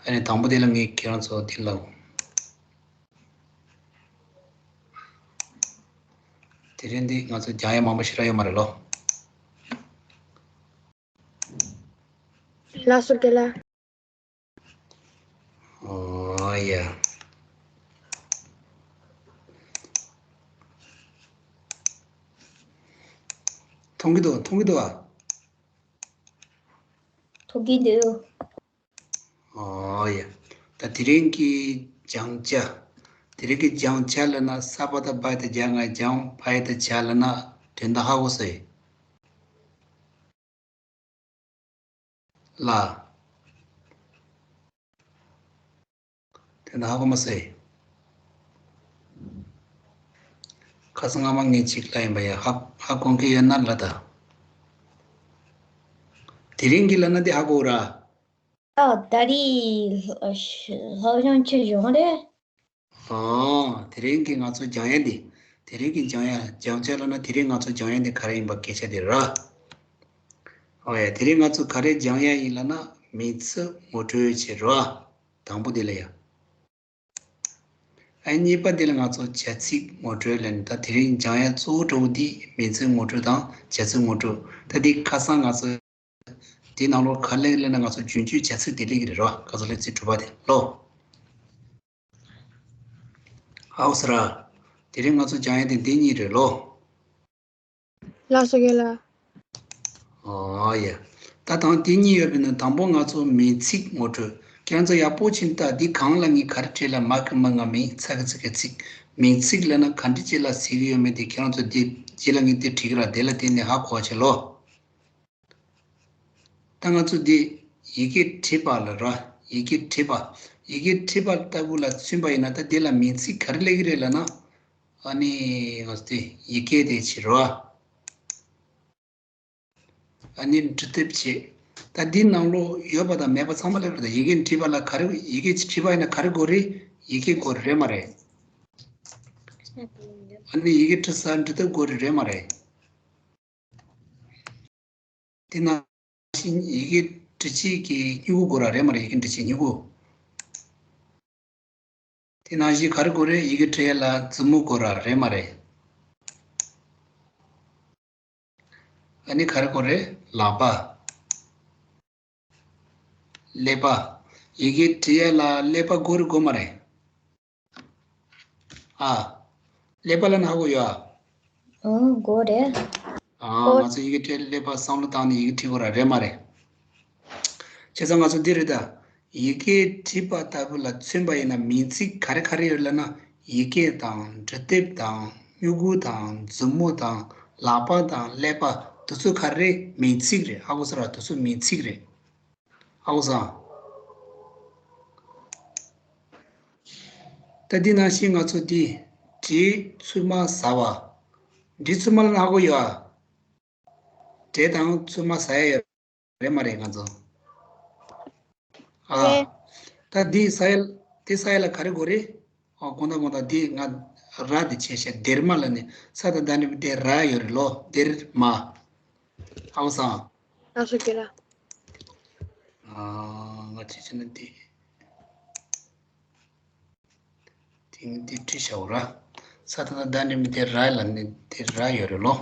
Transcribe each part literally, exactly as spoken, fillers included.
ཨ་ནི་དང་པོ་དེ་ལ་ངས་ཁྱེད་རང་ཚོ་འདི་ལ། དེ་རིང་འདི་ང་ཚོ་སྦྱང་ཡ་མང་པོ་ཞེ་དྲག་ཡོད་མ་རེད་ལོ། ལགས་སོ་རྒན་ལགས། ཨོ་ཡ། མཐོང་གི་འདུག་མཐོང་གི་འདུག་ཨ། མཐོང་གི་འདུག་ཨོ་ཡ། ད་དེ་རིང་གི་སྦྱང་བྱ། དེ་རིང་གི་སྦྱང་བྱ་ལབ་ན་ས་པ་ད་བ་ད་སྦྱང་ང་སྦྱང་བ་ད་བྱ་ལབ་ན་དོན་དག་ཧ་གོ་སོང་ཡ། ལ། དེ་ན་ཧ་གོ་མ་སོང་ཡ། ཁ་སང་སྔ་མ་ངས་གཅིག་ལ་ཡིན་པ་ཡ་ཧ་ཧ་གོ་གི་ཡོད་ན་ལ་ད། དེ་རིང་གི་ལབ་ན་དེ་ཧ་གོ་ར། ཨ་ད་རེས་སློབ་སྦྱོང་ཆེ་བྱུང་རེད། ཨོ། དེ་རིང་གི་ང་ཚོ་སྦྱང་ཡ་འདི། དེ་རིང་གི་སྦྱང་ཡ་སྦྱང་བྱ་ལབ་ན་དེ་རིང་ང་ཚོ་སྦྱང་ཡ་འདི་ག་རེ་ཡིན་པ་སྐད་ཆ་འདི་ར། ཨོ་ཡ་དེ་རིང་ང་ཚོ་ག་རེ་སྦྱང་ཡ་ཡིན་ལབ་ན་མིང་ཚིག་ངོ་སྤྲོད་བྱེད་ར། དང་པོ་འདི་ལ་ཡ། ཨ་གཉིས་པ་འདི་ལ་ང་ཚོ་བྱ་ཚིག་ངོ་སྤྲོད་ལབ་ནས་ད་དེ་རིང་སྦྱང་ཡ་གཙོ་བོ་འདྲ་བོ་འདི་མིང་ཚིག་ངོ་སྤྲོད་དང་བྱ་ཚིག་ངོ་སྤྲོད། ད་འདི་ཁ་སང་ང་ཚོ་འདི་ནང་ལོགས་ག་རེ་སླེབས་ན་ང་ཚོ་རྒྱུན་སྤྱོད་བྱ་ཚིག་དེ་སླེབས་ཀྱི་རེད་རོ། ཁ་སང་སླེབས་ཚིག་གྲུབ་པ་དེ་ལོ། ཨའོ་ས་ར། དེ་རིང་ང་ཚོ་སྦྱང་ཡ་དེ་འདི་གཉིས་རེད་ལོ། ལགས་སོ་རྒན་ལགས། ཨོ་ཡ། ད་དང་དེ་གཉིས་ཡོད་པས་ན་དང་པོ་ང་ཚོ་མིང་ཚིག་ངོ་སྤྲོད། ཁྱེད་རང་ཚོ་ཡག་པོ་ཕྱིན་ལྟ། འདི་གང་ལ་ངས་ག་རེ་བྲིས་ལ་མ་གི་མ་ང་མིང་ཚ་གི་ཚི་གི་ཚིག་མིང་ཚིག་ལབ་ན་ག་འདྲ་ཅིག་ལ་ཟེར་གི་ཡོད་མེད་དེ་ཁྱེད་རང་ཚོ་འདི་རྗེས་ལ་ངས་འདི་བྲིས་གི་ར་དེ་ལ་བརྟེན་ནས་ཧ་གོ་བ་བྱེད་ལོ། ད་ང་ཚོ་འདི་ཡི་གེ་བྲིས་པ་ལ་ར། ཡི་གེ་བྲིས་པ། ཡི་གེ་བྲིས་པ་ལྟ་བུ་ལ་མཚོན་པ་ཡིན་ན་ད་འདི་ལ་མིང་ཚིག་ག་རེ་སླེབས་ཀྱི་རེད་ལབ་ན། ཨ་ནི་ང་ཚོ་འདི་ཡི་གེ་དེ་བྱེད་རོ། ཨ་ནི་འབྲི་དེབ་བྱེད། ད་འདི་ནང་ལོགས་ཡོད་པ་དང་མེད་པ་ཚང་མ་སླེབས་རེད། ད་ཡི་གེ་བྲིས་པ་ལ་ག་རེ་ཡི་གེ་བྲིས་པ་ཡིན་ན་ག་རེ་དགོས་རེད། ཡི་གེ་དགོས་རེད་མ་རེད། ཨ་ནི་ཡི་གེ་བྲི་ས་འབྲི་དེབ་དགོས་རེད་རེད་མ་རེད། དེ་ནང་བཞིན་ཡི་གེ་འབྲི་བྱེད་ཀྱི་སྨྱུ་གུ་དགོས་ར་རེད་མ་རེད། ཡི་གེ་འབྲི་བྱེད་སྨྱུ་གུ། དེ་ནང་བཞིན་ག་རེ་དགོས་རེད། ཡི་གེ་འབྲི་ཡ་ལ་མཛུབ་མོ་དགོས་ར་རེད་མ་རེད། ཨ་ནི་ག་རེ་དགོས་རེད། ལག་པ། ཀླད་པ། ཡི་གེ་འབྲི་ཡ་ལ་ཀླད་པ་དགོས་རེད་དགོས་མ་རེད། ཨ། ཀླད་པ་ལ་ན་ཧ་གོ་ཡོད་ཨ། ཨང་། དགོས་རེད། ཨ། ང་ཚོ་ཡི་གེ་འབྲི་ཀླད་པ་བསམ་བློ་བཏང་ནས་ཡི་གེ་འབྲི་དགོས་ར་རེད་མ་རེད། བྱས་ཙང་ང་ཚོ་འདི་རེད་ད། ཡི་གེ་བྲིས་པ་ལྟ་བུ་ལ་མཚོན་པ་ཡིན་ན་མིང་ཚིག་ག་རེ་ག་རེ་ཡོད་ལབ་ན། ཡི་གེ་དང་འབྲི་དེབ་དང་སྨྱུ་གུ་དང་མཛུབ་མོ་དང་ལག་པ་དང་ཀླད་པ་དེ་ཚོ་ག་རེ་མིང་ཚིག་རེད། ཧ་གོ་སོང་ར། དེ་ཚོ་མིང་ཚིག་རེད། ཧ་གོ་སོང་། ད་འདི་ནང་བཞིན་ང་ཚོ་འདི་འབྲས་ཚོད་མ་ཟ་བ། འབྲས་ཚོད་མ་ལ་ཧ་གོ་ཡོད་ཨ། འབྲས་དང་ཚོད་མ་ཟ་ཡ་ཡོད་རེད་མ་རེད་ང་ཚོ། ཨ། རེད། ད་འདི་ཟ་ཡ་འདི་ཟ་ཡ་ལ་ག་རེ་དགོས་རེད། ཨོ་དགོངས་དག་དགོངས་དག་འདི་ང་ར་འདི་བྱས་བྱས་སྡེར་མ་ལ་ནི་ས་དང་ད་ནི་འདི་ར་ཡོད་རེད་ལོ། སྡེར་མ། ཨའོ་སང་། ལགས་སོ་རྒན་ལགས། ཨ། ང་ཅི་བྱས་ན་འདི། དེང་འདི་བྲིས་བྱའོ་ར། ས་དང་ད་ནི་མི་དེ་ར་ལ་ནི་དེ་ར་ཡོད་རེད་ལོ།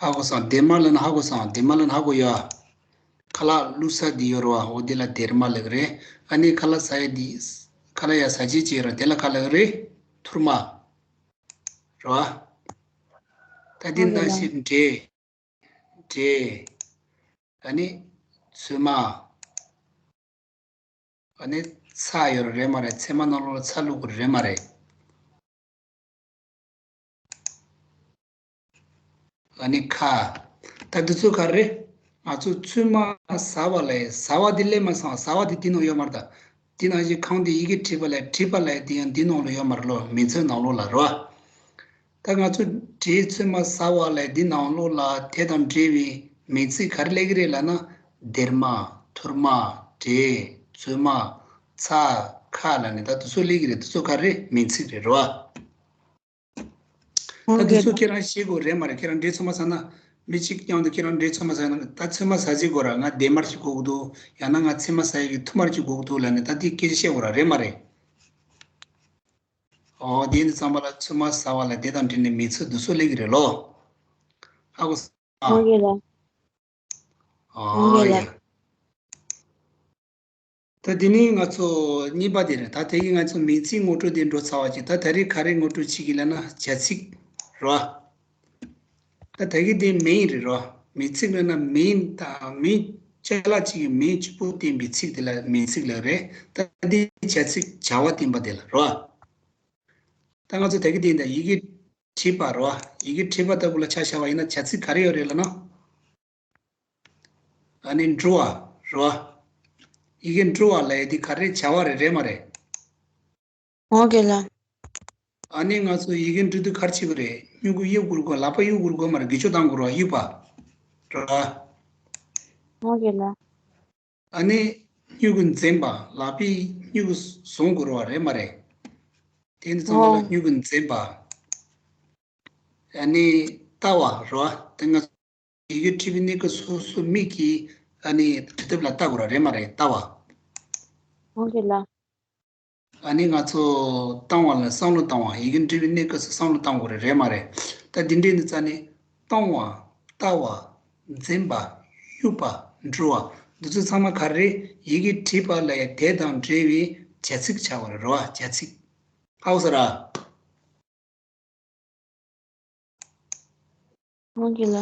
ཧ་གོ་སོང་། སྡེར་མ་ལབ་ན་ཧ་གོ་སོང་། སྡེར་མ་ལབ་ན་ཧ་གོ་ཡོད་ཨ། ཁ་ལག་བླུགས་ས་འདི་ཡོད་རེད་བ། འོ་འདི་ལ་སྡེར་མ་ལབ་ཀྱི་རེད། ཨ་ནི་ཁ་ལག་ཟ་ཡ་འདི། ཁ་ལག་ཡ་ཟ་བྱེད་ཅིག་ཡོད་རེད། དེ་ལ་ག་ལབ་ཀྱི་རེད། ཐུར་མ། རེད་བ། ད་འདི་ནང་བཞིན་འབྲས། འབྲས། ཨ་ནི། ཚོད་མ། ཨ་ནི་ཚྭ་ཡོད་རེད་མ་རེད། ཚོད་མ་ནང་ལོགས་ལ་ཚྭ་བླུགས་དགོས་རེད་མ་རེད། ཨ་ནི་ཁ། ད་འདི་ཚོ་ག་རེ་རེད། ང་ཚོ་ཚོད་མ་ཟ་བ་ལ་ཟ་བ་འདི་སླེབས་མ་སོང་། ཟ་བ་འདི་འདི་ནང་ཡོད་མ་རེད་ད། འདི་ནང་བཞིན་གང་འདི་ཡི་གེ་བྲིས་པ་ལ་བྲིས་པ་ལ་འདི་ཡང་འདི་ནང་ལ་ཡོད་མ་རེད་ལོ། མིང་ཚིག་ནང་ལོགས་ལ་རེད་བ། ད་ང་ཚོ་འབྲས་ཚོད་མ་ཟ་བ་ལ་འདི་ནང་ལོགས་ལ་དེ་དང་འབྲེལ་བའི་མིང་ཚིག་ག་རེ་སླེབས་ཀྱི་རེད་ལབ་ན། སྡེར་མ། ཐུར་མ། འབྲས། ཚོད་མ། ཚྭ། ཁ་ལབ་ནས་ད་དེ་ཚོ་སླེབས་ཀྱི་རེད། དེ་ཚོ་ག་རེ་རེད། མིང་ཚིག་རེད། རེད་བ། ད་འདི་ཚོ་ཁྱེད་རང་ཤེས་དགོས་རེད་མ་རེད། ཁྱེད་རང་འབྲས་ཚོད་མ་ཟ་ན། མི་གཅིག་རྐྱང་དུ་ཁྱེད་རང་འབྲས་ཚོད་མ་ཟ་ན། ད་ཚོད་མ་ཟ་ཟིག་དགོས་ར། ང་འདན་མར་ཅིག་དགོས་ཀྱི་འདུག་ཡང་ན་ང་ཚོད་མ་ཟ་ཡག་གི་ཐུར་མར་ཅིག་དགོས་ཀྱི་འདུག་ལབ་ནས་ད་འདི་སྐད་ཆ་བཤད་དགོས་ར། རེད་མ་རེད། ཨོ་དེ་ནི་ཚང་མ་ལ་ཚོད་མ་ཟ་བ་ལ་དེ་དང་འབྲེལ་ནས་མིང་ཚིག་འདི་ཚོ་སླེབས་ཀྱི་རེད་ལོ། ཧ་གོ་སོང་ཨ། ཨོ་ཡ། ད་དེ་ནི་ང་ཚོ་གཉིས་པ་དེ་རེད། ད་དེ་གི་ང་ཚོ་མིང་ཚིག་ངོ་སྤྲོད་དེ་འགྲོ་ཚར་བ་ཅིག་ད་ད་རེས་ག་རེ་ངོ་སྤྲོད་བྱེད་ཀྱི་ལབ་ན་བྱ་ཚིག་རེད་བ། ད་ད་གི་དེ་མིང་རེད་རོ། མིང་ཚིག་ལབ་ན་མིང་དང་མིང་ཅ་ལག་ཅིག་གི་མིང་གཅིག་པོ་བསྟན་པའི་ཚིག་དེ་ལ་མིང་ཚིག་ལབ་རེད། ད་དེ་བྱ་ཚིག་བྱ་བ་བསྟན་པ་དེ་ལ་རོ། ད་ང་ཚོ་ད་གི་དེ་འདྲ་ཡི་གེ་བྲིས་པ་རོ། ཡི་གེ་བྲིས་པ་ལྟ་བུ་ལ་ཆ་བཞག་པ་ཡིན་ན་བྱ་ཚིག་ག་རེ་ཡོད་རེད་ལབ་ན། ཨ་ནི་འབྲི་བ་རོ། ཡི་གེ་འབྲི་བ་ལབ་ཡ་དེ་ག་རེ་བྱ་བ་རེད། རེད་མ་རེད། ཨོ་ཀེ་ལ། ཨ་ནི་ང་ཚོ་ཡི་གེ་འབྲི་དུས་ག་རེ་བྱེད་དགོས་རེད། སྨྱུ་གུ་གཡུག་དགོས་རེད་གོ། ལག་པ་གཡུག་དགོས་རེད་གོ་མ་རེད། འགུལ་སྐྱོད་བཏང་དགོས་རེད་བ། གཡུག་པ་རོ། ཨོ་ཀེ་ལ། ཨ་ནི་སྨྱུ་གུ་འཛིན་པ། ལག་པས་སྨྱུ་གུ་བཟུང་དགོས་རེད་བ། རེད་མ་རེད། དེ་ནི་ཚང་མ་ལ་ཨོ། སྨྱུ་གུ་འཛིན་པ། ཨ་ནི་ལྟ་བ་རེད་བ། དེ་ང་ཡི་གེ་བྲིས་པའི་གནས་སྐབས་སོ་སོ་མིག་གིས་ཨ་ནི་བྲི་དེབ་ལ་ལྟ་དགོས་རེད། རེད་མ་རེད། ལྟ་བ། ཨོ་ཀེ་ལ། ཨ་ནི་ང་ཚོ་བཏང་བ་ལ་བསམ་བློ་བཏང་བ། ཡི་གེ་འབྲི་བའི་གནས་སྐབས་སུ་བསམ་བློ་བཏང་དགོས་རེད། རེད་མ་རེད། ད་འདི་འདྲའི་ནི་རྩ་ནས་གཏོང་བ། ལྟ་བ། འཛིན་པ། གཡུག་པ། འབྲི་བ། འདི་ཚོ་ཚང་མ་ག་རེ་རེད། ཡི་གེ་བྲིས་པ་ལ་ཡ་དེ་དང་འབྲེལ་བའི་བྱ་ཚིག་ཆགས་པ་རེད། རེད་བ། བྱ་ཚིག་ཧ་གོ་སོང་ར། ཨོ་ཀེ་ལ།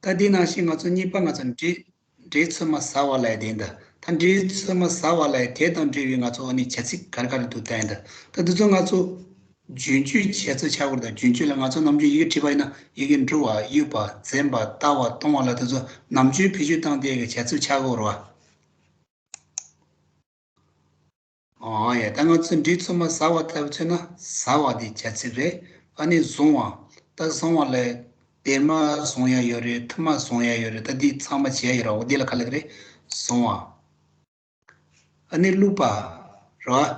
ད་འདི་ནང་བཞིན་ང་ཚོ་གཉིས་པ་ང་ཚོ་འབྲས་འབྲས་ཚོད་མ་ཟ་བ་ལབ་ཡ་དེ་ཡིན་ད། ད་འབྲས་ཚོད་མ་ཟ་བ་ལབ་ཡ་དེ་དང་འབྲེལ་བའི་ང་ཚོ་ཨ་ནི་བྱ་ཚིག་ག་རེ་ག་རེ་འདུག་ལྟ་ཡིན་ད། ད་འདི་ཚོ་ང་ཚོ་རྒྱུན་སྤྱོད་བྱ་ཚིག་ཆགས་དགོས་རེད་ད། རྒྱུན་སྤྱོད་ལ་ང་ཚོ་ནམ་རྒྱུན་ཡི་གེ་བྲིས་པ་ཡིན་ན་ཡི་གེ་འབྲི་བ། གཡུག་པ། འཛིན་པ། ལྟ་བ། གཏོང་བ་ལ་དེ་ཚོ་ནམ་རྒྱུན་བེད་སྤྱོད་བཏང་བསྡད་ཡ་གི་བྱ་ཚིག་ཆགས་དགོས་རེད་བ། ཨོ་ཡ། ད་ང་ཚོ་འབྲས་ཚོད་མ་ཟ་བ་ལྟ་བུ་མཚོན་ན་ཟ་བ་དེ་བྱ་ཚིག་རེད། ཨ་ནི་བཟུང་བ། ད་བཟུང་བ་ལ་སྡེར་མ་བཟུང་ཡ་ཡོད་རེད། ཐུར་མ་བཟུང་ཡ་ཡོད་རེད། ད་འདི་ཚང་མ་བྱེད་ཡ་ཡོད་རེད། འོ་འདི་ལ་ག་ལབ་ཀྱི་རེད། བཟུང་བ། ཨ་ནི་བླུགས་པ་རེད་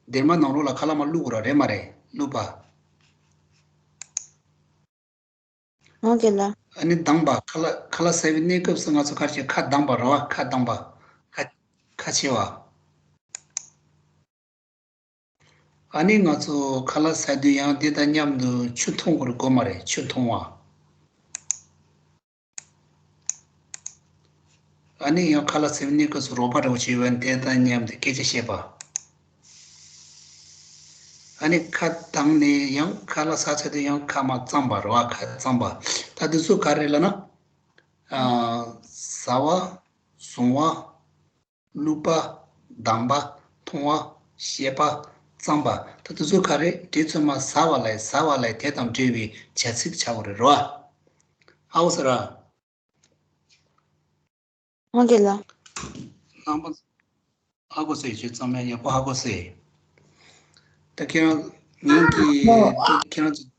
བ། སྡེར་མ་ནང་ལོགས་ལ་ཁ་ལག་མ་བླུགས་དགོས་ར། རེད་མ་རེད། བླུགས་པ། ཨོ་ཀེ་ལ། ཨ་ནི་གདངས་པ། ཁ་ལག་ཁ་ལག་ཟ་བའི་གནས་སྐབས་སུ་ང་ཚོ་ག་རེ་བྱེད། ཁ་གདངས་པ་རེད་བ། ཁ་གདངས་པ། ཁ་ཁ་ཕྱེ་བ། ཨ་ནི་ང་ཚོ་ཁ་ལག་ཟ་དུས་ཡང་དེ་དང་མཉམ་དུ་ཆུ་འཐུང་དགོས་རེད་གོ་མ་རེད། ཆུ་འཐུང་བ། ཨ་ནི་ཡང་ཁ་ལག་ཟ་བའི་གནས་སྐབས་སུ་རོགས་པ་འདྲ་བོ་བྱེད་པ་དེ་དང་མཉམ་དུ་སྐད་ཆ་བཤད་པ། ཨ་ནི་ཁ་གདངས་ནས་ཡང་ཁ་ལག་ཟ་ཚར་དུས་ཡང་ཁ་མར་གཙང་པ་རེད་བ། ཁ་གཙང་པ། ད་འདི་ཚོ་ག་རེ་ལབ་ན། ཨ། ཟ་བ། བཟུང་བ། བླུགས་པ། གདངས་པ། འཐུང་བ། བཤད་པ། གཙང་པ། ད་དེ་ཚོ་ག་རེ། འབྲས་ཚོད་མ་ཟ་བ་ལ་ཟ་བ་ལ་དེ་དང་འབྲེལ་བའི་བྱ་ཚིག་ཆགས་པ་རེད་རོ། ཧ་གོ་སོང་ར། ཧ་གོ་ལ། རྣམ་པ། ཧ་གོ་སོང་། ཁྱོད་ཚང་མས་ཡག་པོ་ཧ་གོ་སོང་། ད་ཁྱེད་རང་ངེད་ཀྱིས་ད་ཁྱེད་རང་ཚོ།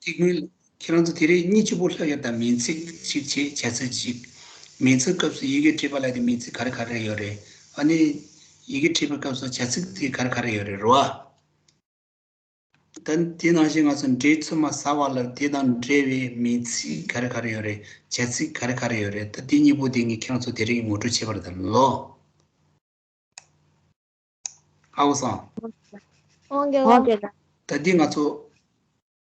དེ་སྔོན་ཁྱེད་རང་ཚོ་དེ་རིང་གཉིད་སྐྱིད་པོ་ལྷོད་ཡོད་ད། མིང་ཚིག་གཅིག་བྱས་བྱ་ཚིག་གཅིག་མིང་ཚིག་སྐབས་སུ་ཡི་གེ་བྲིས་པ་ལ་དེ་མིང་ཚིག་ག་རེ་ག་རེ་ཡོད་རེད། ཨ་ནི་ཡི་གེ་བྲིས་པའི་སྐབས་སུ་བྱ་ཚིག་དེ་ག་རེ་ག་རེ་ཡོད་རེད་རོ། ད་དེ་ནང་བཞིན་ང་ཚོ་འབྲས་ཚོད་མ་ཟ་བ་ལ་དེ་དང་འབྲེལ་བའི་མིང་ཚིག་ག་རེ་ག་རེ་ཡོད་རེད། བྱ་ཚིག་ག་རེ་ག་རེ་ཡོད་རེད། ད་དེ་གཉིས་པོ་དེ་ངས་ཁྱེད་རང་ཚོ་དེ་རིང་ངོ་སྤྲོད་བྱས་པ་རེད་ད་ལོ། ཧ་གོ་སོང་། ཨོ་ཀེ་ཨོ་ཀེ། ད་འདི་ང་ཚོ།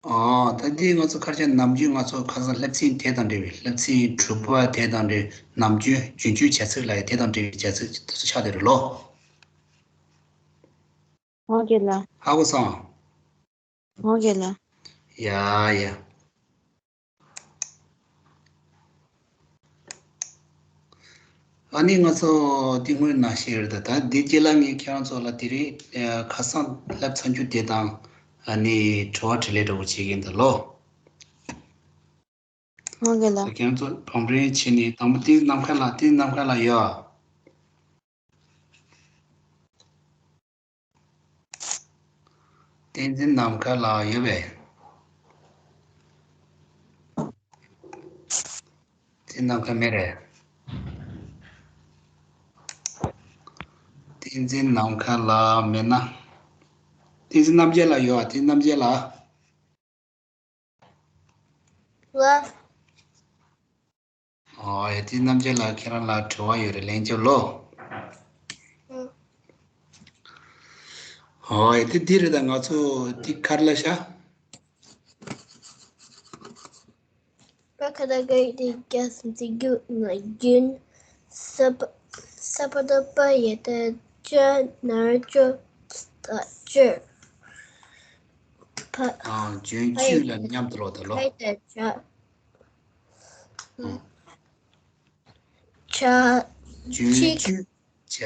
ཨ། ད་འདི་ང་ཚོ་ཁ་ཤས་ནམ་རྒྱུན་ང་ཚོ་ཁ་སང་སློབ་ཚན་དེ་དང་འབྲེལ་བའི་སློབ་ཚན་དྲུག་པ་དེ་དང་འབྲེལ་ནམ་རྒྱུན་རྒྱུན་སྤྱོད་བྱ་ཚིག་ལ་ཡ་དེ་དང་འབྲེལ་བའི་བྱ་ཚིག་དེ་ཚོ་ཆགས་བསྡད་རེད་ལོ། ཨོ་ཀེ་ལ། ཧ་གོ་སོང་། ཨོ་ཀེ་ལ། ཡ་ཡ། ཨ་ནི་ང་ཚོ་འདི་སྔོན་ནང་བཤད་ཡོད་རེད་ད། ད་འདི་རྗེས་ལ་ངས་ཁྱེད་རང་ཚོ་ལ་དེ་རིང་ཁ་སང་བསླབ་ཚར་རྒྱུ་དེ་དང་ཨ་ནི་དྲི་བ་དྲིས་ལན་འདྲ་བོ་བྱེད་ཀྱི་ཡིན་ད་ལོ། ཨོ་ཀེ་ལ། ད་ཁྱེད་རང་ཚོ་བང་བྲན་བྱས་ནས་དང་པོ་དེ་ནམ་མཁའ་ལ་དེ་ནམ་མཁའ་ལ་ཡོད། བསྟན་འཛིན་ནམ་མཁའ་ལགས་ཡོད་པས། དེ་ནམ་མཁའ་མེད་རེད། བསྟན་འཛིན་ནམ་མཁའ་ལགས་མེད་ན། བསྟན་འཛིན་རྣམ་རྒྱལ་ལགས་ཡོད་ཨ། བསྟན་འཛིན་རྣམ་རྒྱལ་ལགས། ལ། ཨོ་ཡ། བསྟན་འཛིན་རྣམ་རྒྱལ་ལགས་ཁྱེད་རང་ལ་དྲི་བ་ཡོད་རེད། ལན་རྒྱོབ་ལོ། ཨོ་ཡ། དེ་འདི་རེད། ད་ང་ཚོ་འདི་ག་རེ་ལབ་ཤག་ཀ་ཁ་ག་ཁ་གཉིས་བརྒྱ་སུམ་ཅུ་དགུ་ན་རྒྱུན། ས་པ་ས་པ་བཏགས་སྤ་ཡ་བཏགས་སྤྱ་ན་རོ་སྤྱོད་བཏགས་སྤྱོད། ཕ། ཨ། རྒྱུན་བཅུད་ལ་མཉམ་དུ་ལོག་ད་ལོ། ཕ་ཡ་བཏགས་བྱ། ཨ། བྱ། རྒྱུན་ཆིག་བཅུད་བྱ།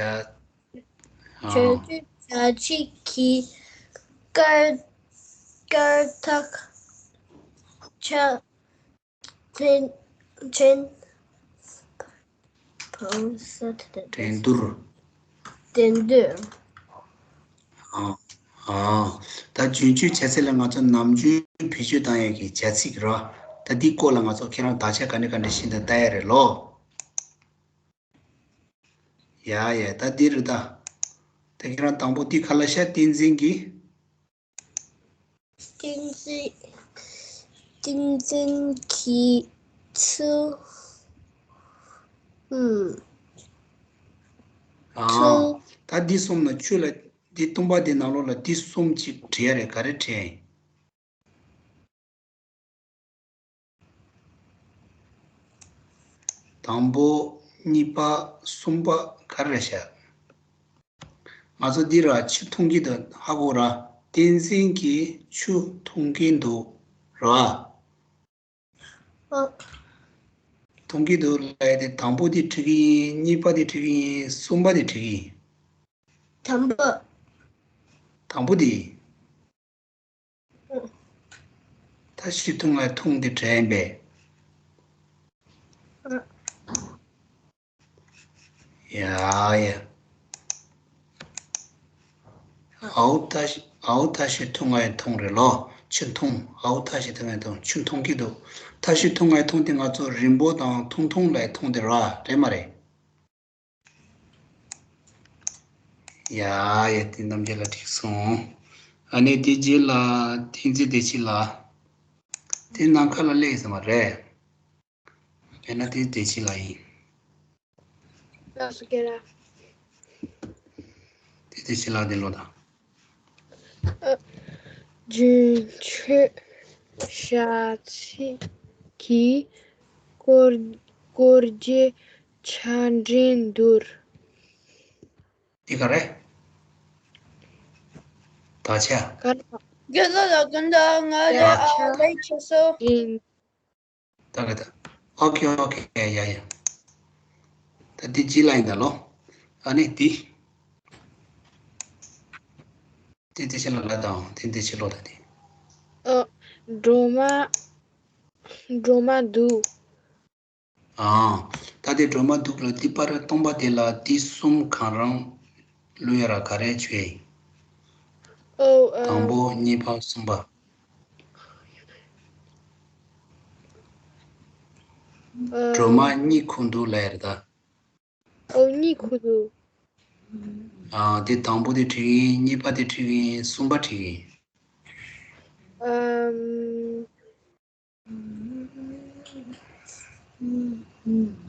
ཨ། རྒྱུན་བཅུད་བྱ་ཆིག་གི་སྐར་སྐར་ཐག་ཆ། འགྲན། འགྲན། འགྲན་བསྡུར། འགྲན་བསྡུར། ཨ། ཨ། ད་རྒྱུན་བཅུད་བྱ་ཚིག་ལ་ང་ཚོ་ནམ་རྒྱུན་བེད་སྤྱོད་བཏང་ཡས་ཀྱི་བྱ་ཚིག་རེད། ད་འདིའི་སྐོར་ལ་ང་ཚོ་ཁྱེད་རང་དག་ཆ་ག་འདྲ་ག་འདྲ་ཤེས་ན་ལྟ་ཡས་རེད་ལོ། ཡ་ཡ། ད་འདི་རེད་ད། ད་ཁྱེད་རང་དང་པོ་འདི་ག་རེ་ལབ་ཤག་བསྟན་འཛིན་གྱི། བསྟན་འཛིན། བསྟན་འཛིན་གྱི་ཆུ། ཨུམ། ཨ། ཆུ། ད་འདི་གསུམ་ན་ཆུ་ལ་འདི་སྟོང་པ་འདི་ནང་ལོགས་ལ་འདི་གསུམ་ཅིག་བྲིས་ཡ་རེད། ག་རེ་བྲིས་ཡ་ཡིན། དང་པོ། གཉིས་པ། གསུམ་པ་ག་རེ་རེད་ཤག་ང་ཚོ་འདི་ར་ཆུ་འཐུང་གི་འདུག་ཧ་གོ་ར། བསྟན་འཛིན་གྱིས་ཆུ་འཐུང་གི་འདུག་ར། ཨ། འཐུང་གི་འདུག་ལབ་ཡ་དེ་དང་པོ་དེ་འགྲིག་གི་ཡིན། གཉིས་པ་དེ་འགྲིག་གི་ཡིན། གསུམ་པ་དེ་འགྲིག་གི་ཡིན། དང་པོ། དང་པོ་དེ་ཡིན། ད་ཆུ་འཐུང་ང་འཐུང་དེ་འདྲ་ཡིན་པས། ཡ་ཡ། ཨའུ་ད་ཨའུ་ད་ཆུ་འཐུང་ང་འཐུང་རེད་ལོ། ཆུ་འཐུང་། ཨའུ་ད་ཆུ་འཐུང་ང་འཐུང་། ཆུ་འཐུང་གི་འདུག་ད་ཆུ་འཐུང་ང་འཐུང་དེ་ང་ཚོ་རིང་པོ་དང་ཐུང་ཐུང་ལ་འཐུང་དེ་ར་རེད་མ་རེད། ཡ་ཡ། དེ་རྣམ་རྒྱལ་ལགས་འགྲིག་སོང་། ཨ་ནི་དེ་རྗེས་ལ་བསྟན་འཛིན་བདེ་ཆེན་ལགས། དེ་ནམ་མཁའ་ལ་སླེབས་ཟིན་པ་རེད། དཔེར་ན་དེ་བདེ་ཆེན་ལགས་ཡིན། ལགས་སོ་རྒན་ལགས། དེ་བདེ་ཆེན་ལགས་དེ་ལོ་དང་། ཨ། རྒྱུན་མཆོད་བྱ་ཚིག་གི་སྐོར་སྐོར་གྱི་ཆ་འདྲེན་བསྡུར། འདི་ག་རེ། དག་ཆ། ག་རེ། རྒན་ལགས་ལ་དགོངས་དག་ང་ལས་ཨ་ལས་བྱེད་སོ། ཡིན། ད་ག་ད། ཨོ་ཁེ་ཨོ་ཁེ། ཡ་ཡ་ཡ། ད་འདི་ཅི་ལ་ཡིན་ད་ལོ། ཨ་ནི་འདི། འདི་འདི་ཕྱི་ལ་ལ་དང་འདི་འདི་ཕྱི་ལོ་ད་འདི། ཨ། སྒྲོལ་མ། སྒྲོལ་མ་འདུག་ཨང་། ད་དེ་སྒྲོལ་མ་འདུག་ལ་འདི་པར་སྟོང་པ་དེ་ལ་འདི་གསུམ་གང་རང་བླུག་ཡ་ར་ག་རེ་བྱོས། ཨོ། ཨ། དང་པོ་གཉིས་པ་གསུམ་པ། ཨ། སྒྲོལ་མ་གཉིད་ཁུག་འདུག་ལབ་ཡ་རེད་ད། ཨོ་གཉིད་ཁུག་འདུག་ཨ། དེ་དང་པོ་དེ་བྲིས་ཡིན། གཉིས་པ་དེ་བྲིས་ཡིན། གསུམ་པ་བྲིས་ཡིན། ཨམ།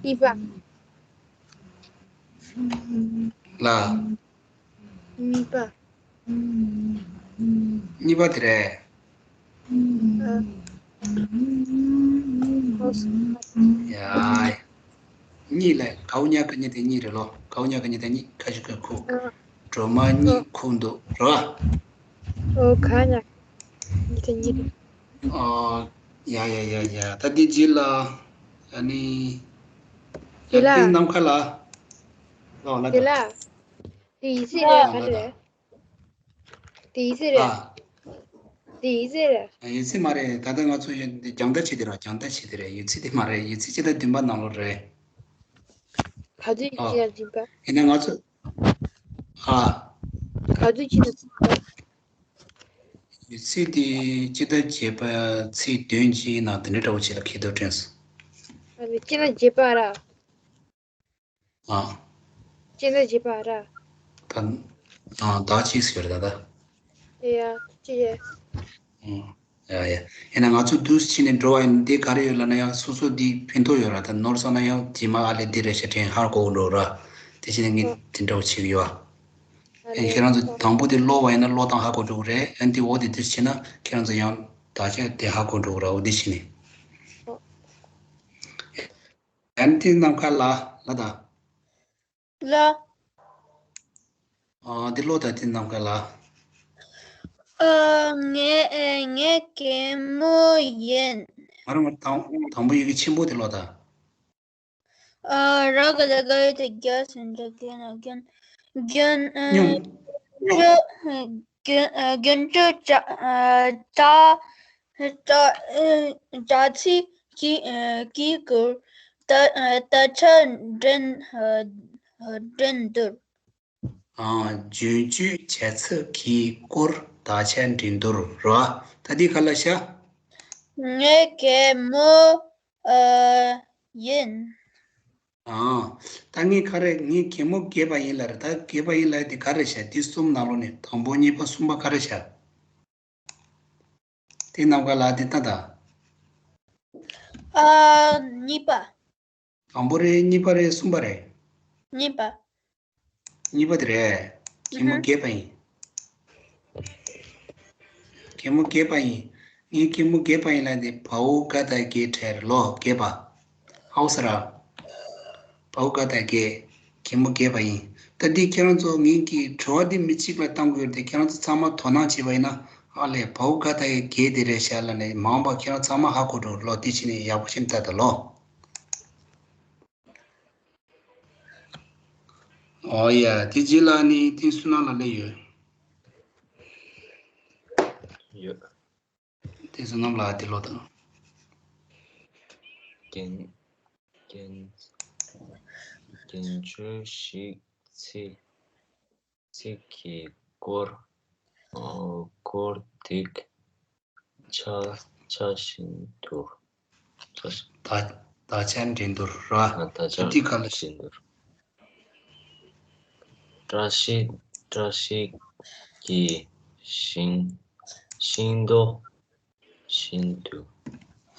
གཉིས་པ། ལ། གཉིས་པ། གཉིས་པ་དེ་རེད། ཨ། ཨོ། ཡ། གཉིད་ལ་གའུ་ཉག་གི་གཉིད་དེ་གཉིད་རེད་ལོ། གའུ་ཉག་གི་གཉིད་དེ་གཉིད་ཁ་ཤི་ཁ་ཁུག་ཨ། སྒྲོལ་མ་གཉིད་ཨ། ཁུག་འདུག་རེད་བ། ཨོ་ག་ཉག་གཉིད་དེ་གཉིད་རེད། ཨོ། ཡ་ཡ་ཡ་ཡ། ད་འདི་རྗེས་ལ། ཨ་ནི། རྗེས་ལ། ཡ་དེ་ནམ་མཁའ་ལ། ལོ་ལ་རྗེས་ལ། དེ་ཡིན་སྲིད་རེད། ཨ་ག་ལ་རེད། དེ་ཡིན་སྲིད་རེད། ཨ། དེ་ཡིན་སྲིད་རེད། ཡིན་སྲིད་མ་རེད། ད་ལྟ་ང་ཚོ་ཡོད་འདི་རྒྱང་ལྟ་བྱེད་དེ་ར། རྒྱང་ལྟ་བྱེད་དེ་རེད། ཡོད་ཚིག་དེ་མ་རེད། ཡོད་ཚིག་སྤྱི་ཟླ་བདུན་པ་ནང་ལོགས་རེད། ག་དུས་ཨ། སྤྱི་ཟླ་བདུན་པ། ཡིན་ན་ང་ཚོ། ཨ། ག་དུས་སྤྱི་ཟླ་བདུན་པ། ཡོད་ཚིག་དེ་སྤྱི་ཟླ་བརྒྱད་པ་ཚེས་བདུན་གྱི་ནང་དེ་འདྲ་འདྲ་བོ་ཅིག་ལ་འཁེལ་འདུག་དྲན་སོང་། ཨ་ནི་སྤྱི་ཟླ་བརྒྱད་པ་ར། ཨ། སྤྱི་ཟླ་བརྒྱད་པ་ར། ད་ ད་ཨ་ད་ཅིག་ཟེར་ད་ད། ཡ་ཅི་ཡ། ཨང་། ཡ་ཡ། ཡིན་ན་ང་ཚོ་དུས་ཕྱིན་ནས་འགྲོ་བ་ཡིན་འདི་ག་རེ་ཡོད་ལབ་ན་ཡང་སོ་སོ་འདི་ཕན་ཐོགས་ཡོད་ར། ད་ནོར་སོང་ན་ཡང་རྗེས་མ་ཨ་ལས་འདི་རེད་ཤག་དྲན་ཧ་གོ་འགྲོ་ར། དེ་བྱས་ནས་ངས་དེ་འདྲ་བོ་བྱེད་ཀྱི་ཡོད། ཨ་ཨེ་ཁྱེད་རང་ཚོ་དང་པོ་དེ་ཀློག་པ་ཡིན་ན་ཀློག་སྟངས་ཧ་གོ་འགྲོ་གི་རེད། ཨ་འདི་འོག་དེ་དུས་ཕྱིན་ན་ཁྱེད་རང་ཚོ་ཡང་དག་ཆ་དེ་ཧ་གོ་འགྲོ་གི་ར། འོ་དེ་བྱས་ནས། ཨ་ནི་དེ་ནམ་མཁའ་ལ་ལ་དང་། ལ། ཨ་འདི་ཀློག་དང་དེ་ནམ་མཁའ་ལ། ཨ་ངས་ཨ་ངས་གད་མོ་ཡིན། ང་རང་དང་དང་པོ་ཡི་གེ་ཆེན་པོ་དེ་ཀློག་དང་། ཨ་ར་ག་ལ་ག་ཡོད་དེ་རྒྱ་སེ་འདྲ་གན་ན་གན་གན་ཨ་སྨྱུང་། གན་གན་ཨ་གན་ཅོ་ཅ་ཨ་ཅ་ཅ་ཨ་ཅ་ཚི་གི་ཨ་གི་གུར་ད་ཨ་ད་ཆ་འདྲེན་ཨ་འདྲེན་དུར། ཨ་རྒྱུན་སྤྱོད་བྱ་ཚིག་གི་སྐོར་ད་ཆ་འདྲེན་དུར་ར། ད་འདི་ག་ལ་ཤ། ངས་གད་མོ་ཨ་ཡིན། ཨ། ད་ངས་ག་རེ་ངས་གད་མོ་བགད་པ་ཡིན་ལབ་རེད། ད་བགད་པ་ཡིན་ལབ་དེ་ག་རེ་བྱ། དེ་གསུམ་ནང་ལོགས་ནས་དང་པོ་གཉིས་པ་གསུམ་པ་ག་རེ་བྱ། དེ་ནམ་མཁའ་ལ་དེ་ལྟ་ད། ཨ་གཉིས་པ། དང་པོ་རེད། གཉིས་པ་རེད། གསུམ་པ་རེད། གཉིས་པ། གཉིས་པ་དེ་རེད། གད་མོ་ཨ་ཧ། བགད་པ་ཡིན། གད་མོ་བགད་པ་ཡིན། ངས་གད་མོ་བགད་པ་ཡིན་ལབ་དེ་བའོ་ག་ད་གད་བྲལ་ལོ་བགད་པ། ཧའོ་ས་ར། བའོ་ག་ད་གད། གད་མོ་བགད་པ་ཡིན། ད་འདི་ཁྱེད་རང་ཚོ་ངེད་ཀྱི་དྲི་བ་འདི་མི་གཅིག་ལ་བཏང་དགོས་ཏེ་ཁྱེད་རང་ཚོ་ཚང་མ་དོ་སྣང་བྱས་པ་ཡིན་ན་ཨ་ལས་བའོ་ག་ད་གད་དེ་རེད་ཤག་ལབ་ནས་མ་འོངས་པ་ཁྱེད་རང་ཚང་མ་ཧ་གོ་འགྲོ་ལོ། དེ་བྱས་ནས་ཡག་པོ་ཞིག་ལྟ་ད་ལོ། ཨོ་ཡ། དེ་རྗེས་ལ་ནི་དེ་སུ་ན་ལ་ལས་ཡོད། ཡོད། དེ་བསོད་ནམས་ལགས་དེ་ལོ་དང་། རྒྱན། རྒྱན། རྒྱན་ཆོས་ཤིག་ཚིག་ཚིག་གི་སྐོར། ཨོ། སྐོར་ཏིག་ཆ་ཆ་བཞིན་དུ། ཆ་བཞིན། ད་ད་ཆ་འགྲན་བསྡུར་ར། ཨ། ད་ཆ་ཏི་ཁ་ལ་བཞིན་དུ། བཀྲ་ཤིས། བཀྲ་ཤིས་ཀྱི་ཤིང་། ཤིང་ཏོག་བཞིན་དུ།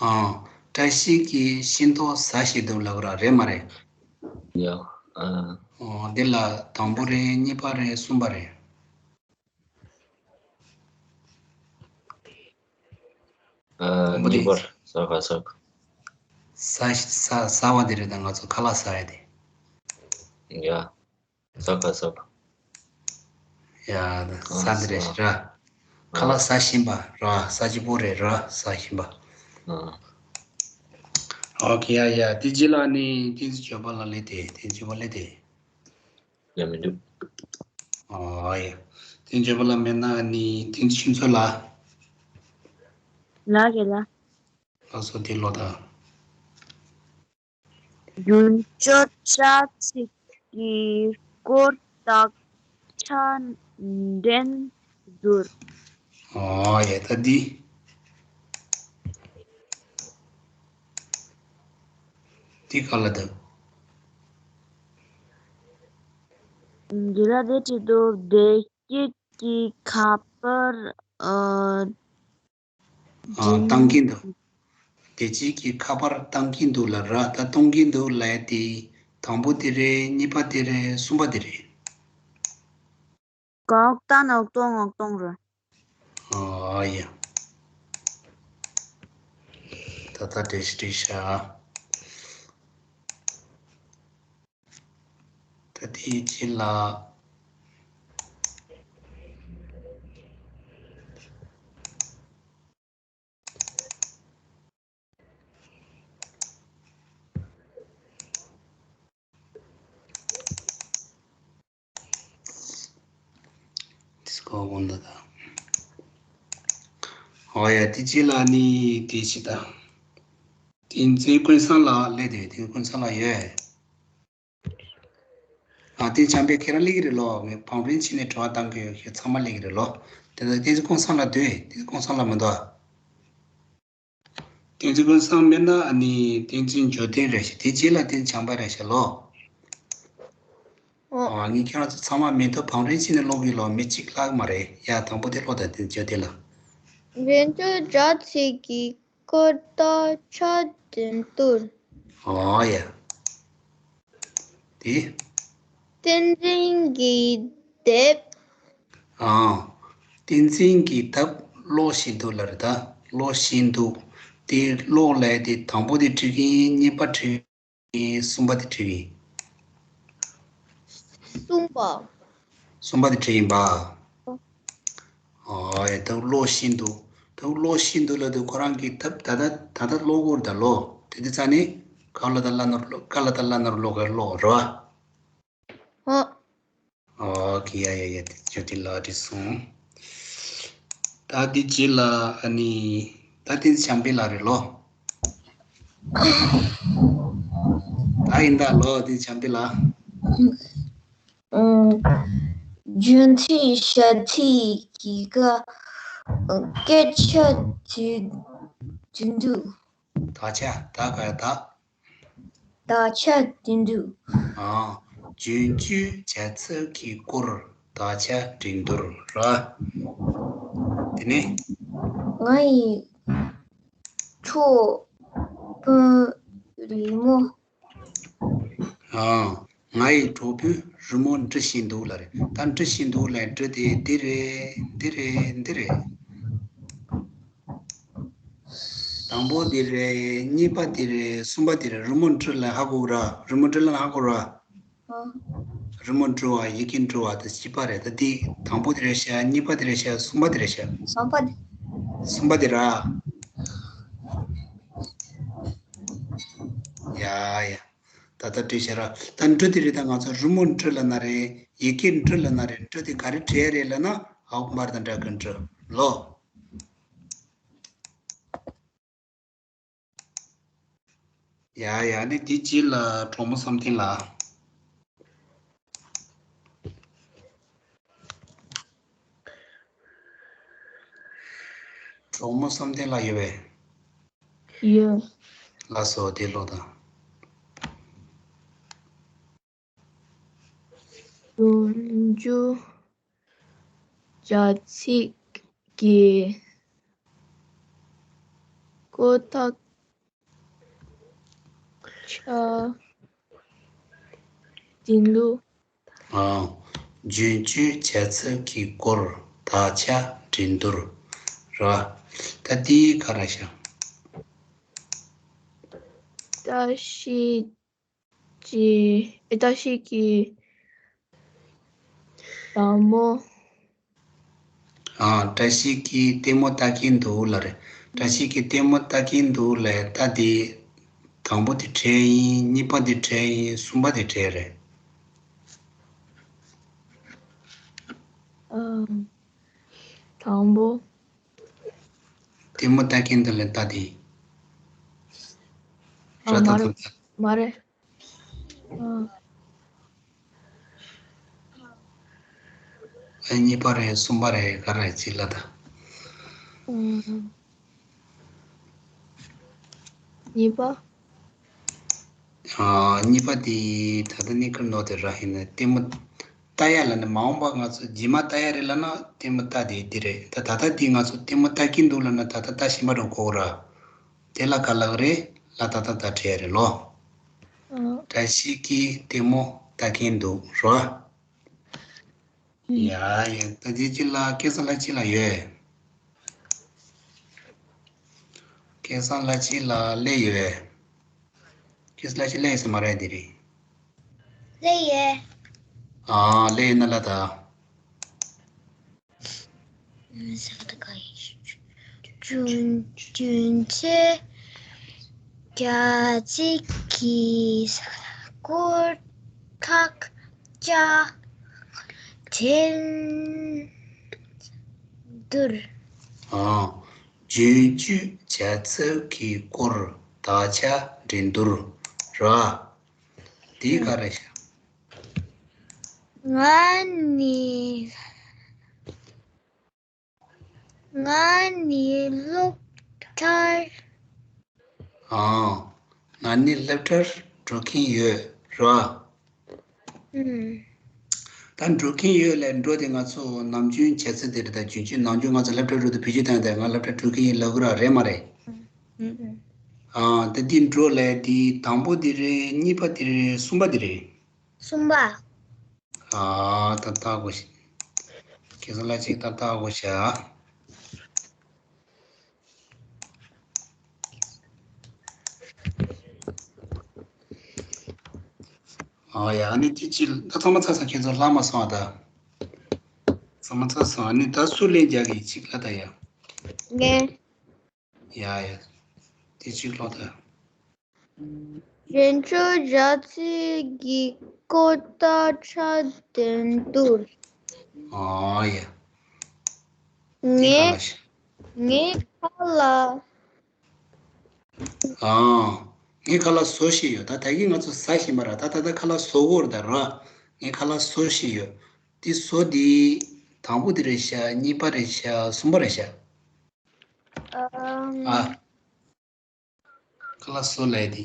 ཨང་། བཀྲ་ཤིས་ཀྱི་ཤིང་ཏོག་ཟ་ཞིག་འདུག་ལབ་ར་རེད་མ་རེད། ཡ། ཨ། ཨོ་འདི་ལ་དང་པོ་རེད། གཉིས་པ་རེད། གསུམ་པ་རེད། ཨ། དང་པོ་དེ་གཉིས་པར་ཟ་ཁ་ཟ། ཟ་ཟ་ཟ་བ་དེ་རེད། ད་ང་ཚོ་ཁ་ལག་ཟ་ཡ་དེ། ཡ། ཟ་ཁ་ཟ། ཡ། ཨ། ཟ་འདི་རེད་ཟ། ར། ཨ། ཁ་ལག་ཟ་བཞིན་པ་ར། ཟ་གཅིག་པོ་རེད་ར། ཟ་བཞིན་པ། ཨ། ཨོ་ཁེ། ཡ་ཡ། དེ་རྗེས་ལ་ནི་བསྟན་འཛིན་ཇོ་པ་ལ་སླེབས་ཏེ། བསྟན་འཛིན་ཇོ་པ་སླེབས་ཏེ། ཡ་མི་འདུག་ཨོ་ཡ། བསྟན་འཛིན་ཇོ་པ་ལ་མེད་ན་ནི་བསྟན་འཛིན་ཆོས་མཚོ་ལ། ལ་གེ་ལ། ལགས་སོ། དེ་ལོ་ད། རྒྱུན་སྤྱོད་བྱ་ཚིག་གི་སྐོར་དག་ཆ་འགྲན་བསྡུར། ཨོ་ཡ། ད་འདི། འདི་ག་ལ་འདུག་འདི་ལ་དེ་བྲིས་འདུག་བདེ་སྐྱིད་ཀྱི་ཁ་པར། ཨ། ཨ། བཏང་གིན་འདུག་བདེ་སྐྱིད་ཀྱི་ཁ་པར་བཏང་གིན་འདུག་ལབ་ར། ད་གཏོང་གིན་འདུག་ལབ་ཡ་དེ་དང་པོ་དེ་རེད། གཉིས་པ་དེ་རེད། གསུམ་པ་དེ་རེད། གང་ལྟར་ན་གཏོང་ང་གཏོང་རེད། ཨ་ཡ། ད་ལྟ་འགྲེལ་བཤད་བྱས་ཤག་ད་དེའི་རྗེས་ལ། དེ་སྐོར་དགོངས་དག་ཨོ་ཡ། དེ་རྗེས་ལ་ནི་དེ་ཅི་ད། བསྟན་འཛིན་ཀུན་བཟང་ལགས་སླེབས་ཏེ། བསྟན་འཛིན་ཀུན་བཟང་ལགས་ཡོད། ཨ། དེ་བྱམས་པས་ཁྱེད་རང་སླེབས་ཀྱི་རེད་ལོ། ངས་བང་བྲན་ཕྱིན་ནས་དྲི་བ་བཏང་གི་ཡོད། ཁྱེད་ཚང་མ་སླེབས་ཀྱི་རེད་ལོ། དེ་ད་བསྟན་འཛིན་ཀུན་བཟང་ལགས་འདུག་བསྟན་འཛིན་ཀུན་བཟང་ལགས་མི་འདུག་བསྟན་འཛིན་ཀུན་བཟང་མེད་ན་ཨ་ནི་བསྟན་འཛིན་འབྱོར་ལྡན་རེད་ཤག་དེ་རྗེས་ལ་བསྟན་འཛིན་བྱམས་པ་རེད་ཤག་ལོ། ཨོ། ཨ། ངས་ཁྱེད་རང་ཚོ་ཚང་མ་མིང་ཐོ་བང་རིམ་བྱས་ནས་ཀློག་གི་ལོ། མི་གཅིག་ཀློག་མ་རེད། ཡ། དང་པོ་དེ་ཀློག་དང་། དེ་བརྗོད་དེ་ལ། འབྲས་ལྗོངས་རྒྱ་མཚོ་གི་སྐོར་དག་ཆ་འགྲན་བསྡུར། ཨོ་ཡ། དེ། བསྟན་འཛིན་གྱི་དེབ། ཨང་། བསྟན་འཛིན་གྱི་དེབ་ཀློག་བཞིན་འདུག་ལབ་རེད་ད། ཀློག་བཞིན་འདུག་དེ་ཀློག་ལབ་དེ་དང་པོ་དེ་འབྲི་གི་ཡིན། གཉིས་པ་འབྲི་གི་ཡིན། གསུམ་པ་དེ་འབྲི་གི་ཡིན། གསུམ་པ། གསུམ་པ་དེ་འབྲི་གི་ཡིན་པ། ཨོ་ཡ། དེབ་ཀློག་བཞིན་འདུག་དེབ་ཀློག་བཞིན་འདུག་ལབ་དུས་ཁོ་རང་གིས་དེབ་ད་ལྟ་ད་ལྟ་ཀློག་གི་ཡོད་རེད་ད་ལོ། དེ་དུས་ཙ་ནས་ཀ་ལ་ཏ་བླ་ནོར་ཀློག་ཀ་ལ་ཏ་བླ་ནོར་ཀློག་གི་ཡོད་རེད་པ། ཧོ། ཨོ་ཁེ། ཡ་ཡ་ཡ། དེ་ཅོ་དེ་ལ་བྲིས་སོང་། ད་དེ་རྗེས་ལ་ཨ་ནི་ད་དེ་བྱམས་པའི་ལགས་རེད་ལོ། ད་ཡིན་ད་ལོ། དེ་བྱམས་པའི་ལགས། ཨང་། རྒྱུན་མཐུད་བྱ་ཚིག་གི་ཀ་སྐད་ཆ་དྲི་དྲི་འདུག་དག་ཆ། ད་ག་ཡ་ད། དག་ཆ་དྲི་འདུག་ཨང་། རྒྱུན་མཐུད་བྱ་ཚིག་གི་སྐོར་དག་ཆ་དྲི་འདུག་ར། དེ་ནས། ང་ཡི་གྲོགས་པོའི་རི་མོ། ཨང་། ང་ཡི་གྲོགས་པོའི་རི་མོ་འབྲི་བཞིན་འདུག་ལབ་རེད། ད་འབྲི་བཞིན་འདུག་ལབ་འབྲི་དེ་འདི་རེད། འདི་རེད། འདི་རེད། དང་པོ་འདི་རེད། གཉིས་པ་འདི་རེད། གསུམ་པ་འདི་རེད། རི་མོ་འབྲི་ལབ་ཧ་གོ་གི་ར། རི་མོ་འབྲི་ལབ་ཧ་གོ་ར། ཨ། རི་མོ་འབྲི་བ། ཡི་གེ་འབྲི་བ་དང་བཞི་པ་རེད། ད་འདི་དང་པོ་འདི་རེད་ཤག་གཉིས་པ་འདི་རེད་ཤག་གསུམ་པ་འདི་རེད་ཤག་གསུམ་པ་འདི། གསུམ་པ་འདི་ར། ཡ་ཡ། ད་ལྟ་བྲིས་ཤག་ར། ད་འབྲི་འདི་རེད། ད་ང་ཚོ་རི་མོ་འབྲི་ལབ་ན་རེད། ཡི་གེ་འབྲི་ལབ་ན་རེད། འབྲི་དེ་ག་རེ་བྲིས་རེད་ལབ་ན། ཨའོ་མར་དང་འདྲ་གི་འབྲི་ལོ། ཡ་ཡ། ནི་དེ་རྗེས་ལ་གྲོགས་མོ་བསམ་གཏན་ལགས། གྲོགས་མོ་བསམ་གཏན་ལགས་ཡོད་པས། ཡོད། ལགས་སོ། དེ་ཀློག་དང་། རྒྱུན་མཐུད་བྱ་ཚིག་གི་སྐོར་དག་ཆ་འགྲན་བསྡུར། ཨང་། རྒྱུན་མཐུད་བྱ་ཚིག་གི་སྐོར་དག་ཆ་འགྲན་བསྡུར་ར། ད་འདི་ག་རེ་ཤག་བཀྲ་ཤིས་ཀྱི། ཨེ། བཀྲ་ཤིས་ཀྱི་ལྟད་མོ། ཨ། བཀྲ་ཤིས་ཀྱིས་ལྟད་མོ་ལྟ་གིན་འདུག་ལབ་རེད། བཀྲ་ཤིས་ཀྱིས་ལྟད་མོ་ལྟ་གིན་འདུག་ལབ། ད་འདི་དང་པོ་དེ་བྲིས་ཡིན། གཉིས་པ་དེ་བྲིས་ཡིན། གསུམ་པ་དེ་བྲིས་རེད། ཨ། དང་པོ། ལྟད་མོ་ལྟ་གིན་འདུག་ལབ་ད་དེ། ཨ། ར་ད་མ་རེད། ད་ད། མ་རེད། ཨ། ཨ། གཉིས་པ་རེད། གསུམ་པ་རེད། ག་རེ་ཅིག་ལབ་ད། ཨ། གཉིས་པ། ཨ། གཉིས་པ་དེ་ད་ལྟ་ནི་ཀུན་ནོ་དེ་ར་ཡིན་ན་ལྟད་མོ་ལྟ་ཡ་ལབ་ན། མ་འོངས་པ་ང་ཚོ་རྗེས་མ་ལྟ་ཡ་རེད་ལབ་ན་ལྟད་མོ་ལྟ་དེ་འདི་རེད། ད་ད་ལྟ་འདི་ང་ཚོ་ལྟད་མོ་ལྟ་གིན་འདུག་ལབ་ན་ད་ལྟ་ལྟ་བཞིན་པ་འདྲ་གོ་ར། དེ་ལ་ག་ལབ་རེད་ལབ། ད་ད་ད་བྲིས་རེད་ལོ། ཨ། བཀྲ་ཤིས་ཀྱིས་ལྟད་མོ་ལྟ་གིན་འདུག་ར། ཡ་ཡ། ད་དེ་ཅི་ལ་སྐལ་བཟང་ལྷ་སྐྱིད་ལགས་ཡོད། སྐལ་བཟང་ལྷ་སྐྱིད་ལགས་སླེབས་ཡོད། སྐལ་བཟང་ལྷ་སྐྱིད་སླེབས་ཡོད་ས་མ་རེད་དེ་རིང་། སླེབས་ཡོད། ཨ། སླེབས་ཡོད་ན་ལ་ད། རྒྱུན་རྒྱུན་ཆད་རྒྱ་ཚིག་གི་སྐོར་དག་ཆ་འགྲན་བསྡུར། ཨ། རྒྱུན་མཐུད་བྱ་ཚིག་གི་སྐོར་དག་ཆ་འགྲན་བསྡུར་ར། དེ་ག་རེ་ཤག་ང་ནི། ང་ནི་སློབ་གྲྭར། ཨང་། ང་ནི་སློབ་གྲྭར་འགྲོ་གིན་ཡོད་ར། ཨུམ། ད་འགྲོ་གིན་ཡོད་ལས། འགྲོ་དེ་ང་ཚོ་ནམ་རྒྱུན་བྱེད་ཚུལ་དེ་རེད། ད་རྒྱུན་ཆད་ནམ་རྒྱུན་ང་ཚོ་སློབ་གྲྭ་འགྲོ་དུས་བེད་སྤྱོད་བཏང་དེ་ང་སློབ་གྲྭ་འགྲོ་གིན་ཡིན་ལབ་གི་ར་རེད་མ་རེད། ཨ་དེ་འདི་འགྲོ་ལས་དེ་དང་པོ་དེ་རེད། གཉིས་པ་དེ་རེད། གསུམ་པ་དེ་རེད། གསུམ་པ། ཨ་ད་ལྟ་གོ་ཤ། ཁྱེད་ཚོ་ལ་ཅིག་ད་ལྟ་གོ་ཤ། ཨ་ཡ། ཨ་ནི་ཅི་ཅི་ད་ཚང་མ་ཚར་སོང་། ཁྱེད་ཚོ་ལྷག་མ་སོང་ཨ། ད་ཚང་མ་ཚར་སོང་། ཨ་ནི་ད་སུ་ལན་རྒྱག་གི་ཅིག་ལ་ད་ཡ། ངས། ཡ་ཡ། དེ་ཅིག་ལོ་ད། གཞན་ཆོས་བྱ་ཚིག་གི་སྐོར་ད་ཆ་དོན་བསྡུར། ཨ་ཡ། དེ་ངས་ག་ལ་ཤ། ངས་ཁ་ལག་ཨ། ངས་ཁ་ལག་བཟོ་ཤེས་ཡོད། ད་ད་གིན་ང་ཚོ་ཟ་བཞིན་པ་ར། ད་ད་ད་ཁ་ལག་བཟོ་གོ་ར་ད་ར། ངས་ཁ་ལག་བཟོ་ཤེས་ཡོད། དེ་བཟོ་དེ་དང་པོ་དེ་རེད་ཤག་གཉིས་པ་རེད་ཤག་གསུམ་པ་རེད་ཤག་ཨ། ཨ། ཁ་ལག་བཟོ་ལས་དེ།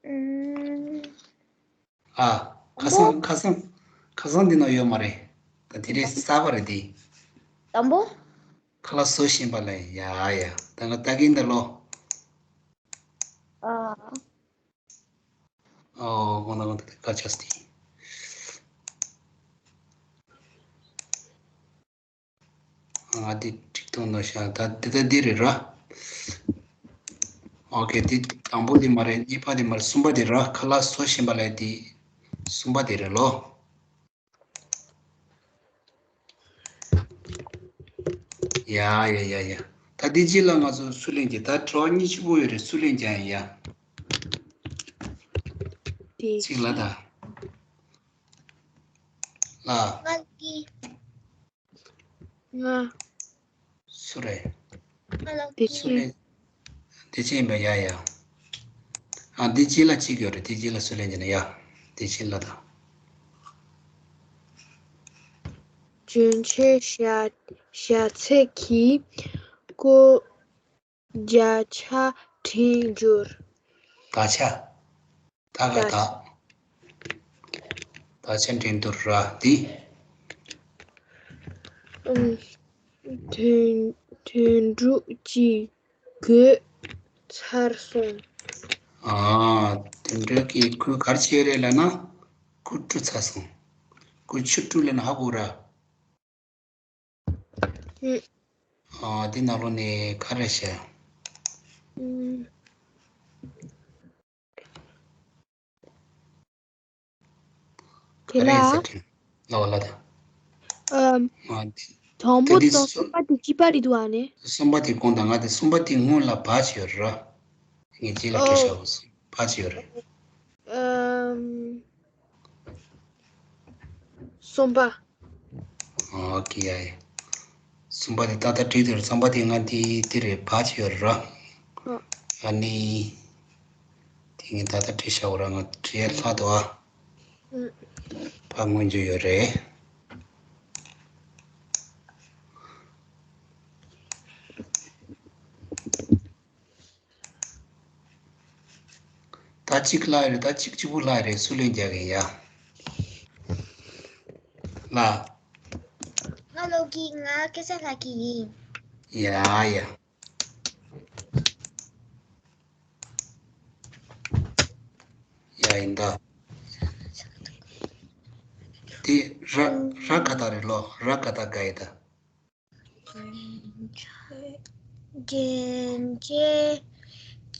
ཨུམ། ཨ། ཁ་སང་ཁ་སང་ཁ་སང་འདི་ན་ཡོད་མ་རེད། ད་དེ་རིང་གསར་པ་རེད་དེ། དང་པོ། ཁ་ལག་བཟོ་བཞིན་པ་ལ་ཡ་ཡ། ད་ང་ལྟ་གིན་ད་ལོ། ཨ། ཨོ་གོང་ན་གོང་ད་ཁ་ཆགས་ཏེ། ང་འདི་ཅིག་གཏོང་ནོ་ཤ། ད་འདི་ད་འདི་རེད་ར། ཨོ་ཁེ། འདི་དང་པོ་འདི་མ་རེད། གཉིས་པ་འདི་མ་རེད། གསུམ་པ་འདི་ར། ཁ་ལག་བཟོ་བཞིན་པ་ལས་འདི་གསུམ་པ་འདི་རེད་ལོ། ཡ་ཡ་ཡ་ཡ། ད་འདི་རྗེས་ལ་ང་ཚོ་སུ་ལེན་གྱི། ད་དྲི་བ་གཉིས་གཅིག་པོ་ཡོད་རེད། སུ་ལེན་ཀྱང་ཡ། དེ་གཅིག་ལ་ད། ལ། ང་ལ་གི། ང་། སུ་རེད། ང་ལ་བདེ་གི། སུ་ཆེན། རེད། བདེ་ཆེན་ཡིན་པ། ཡ་ཡ། ཨ་འདི་རྗེས་ལ་གཅིག་ཡོད་རེད། འདི་རྗེས་ལ་སུ་ལེན་གྱི་ན་ཡ། བདེ་ཆེན་ལ་ད། རྒྱུན་ཆད་བྱ་བྱ་ཚིག་གི་སྐོར། བརྒྱ་ཆ་འཕྲིན་སྦྱོར། ད་ཆ། ད་ག་ད། ད་ཆ་འཕྲིན་བསྡུར་ར་འདི། ཨུམ། དོན་དོན་གྲུབ་ཀྱི་གོས་ཚར་སོང་། ཨ། དོན་གྲུབ་ཀྱི་གོས་ག་རེ་བྱས་རེད་ལབ་ན། གོས་བཀྲུས་ཚར་སོང་། གོས་ཆུ་བཀྲུས་ལབ་ན་ཧ་གོ་ར། ཨུ། ཨ། འདི་ནང་ལོགས་ནས་ག་རེ་བྱས། ཨུམ། ག་རེ་ཟེར་དྲན། ལ་བ་ལ་ད། ཨམ། ཨ། འདི། དང་པོ་དང་གསུམ་པ་དེ་གཅིག་པ་རེད་འདུག་ཨ་ནི། གསུམ་པ་དེ་གོང་དང་ང་དེ་གསུམ་པ་དེ་སྔོན་ལ་བ་བྱས་ཡོད་ར། ངས་རྗེས་ལ་ཨོ། བྲིས་བཞག་པ་བ་བྱས་ཡོད་རེད། ཨམ། གསུམ་པ། ཨོ་ཁེ། ཡ་ཡ། གསུམ་པ་དེ་ད་ལྟ་བྲིས་དུས་རྩམ་པ་དེ་ང་དེ་དེ་རེད་བ་བྱས་ཡོད་ར། ཨ་ནི། དེ་ངས་ད་ལྟ་བྲིས་བཞག་པ་ར། ང་བྲིས་ལྷག་འདུག་ཨ། བ་སྔོན་འཇུག་ཡོད་རེད། ད་གཅིག་ལྷག་རེད། ད་གཅིག་གཅིག་པུ་ལྷག་རེད། སུ་ལན་རྒྱག་གི་ཡ། ལ། ང་ལོ་གི། ང་སྐད་ཆ་ལྷག་གི་ཡིན། ཡ་ཡ། ཡ་ཡིན་ད། དེ་ར་ར་ག་ད་རེད་ལོ། ར་ག་ད་ག་ཡི་ད། རྒྱན་ཆའི་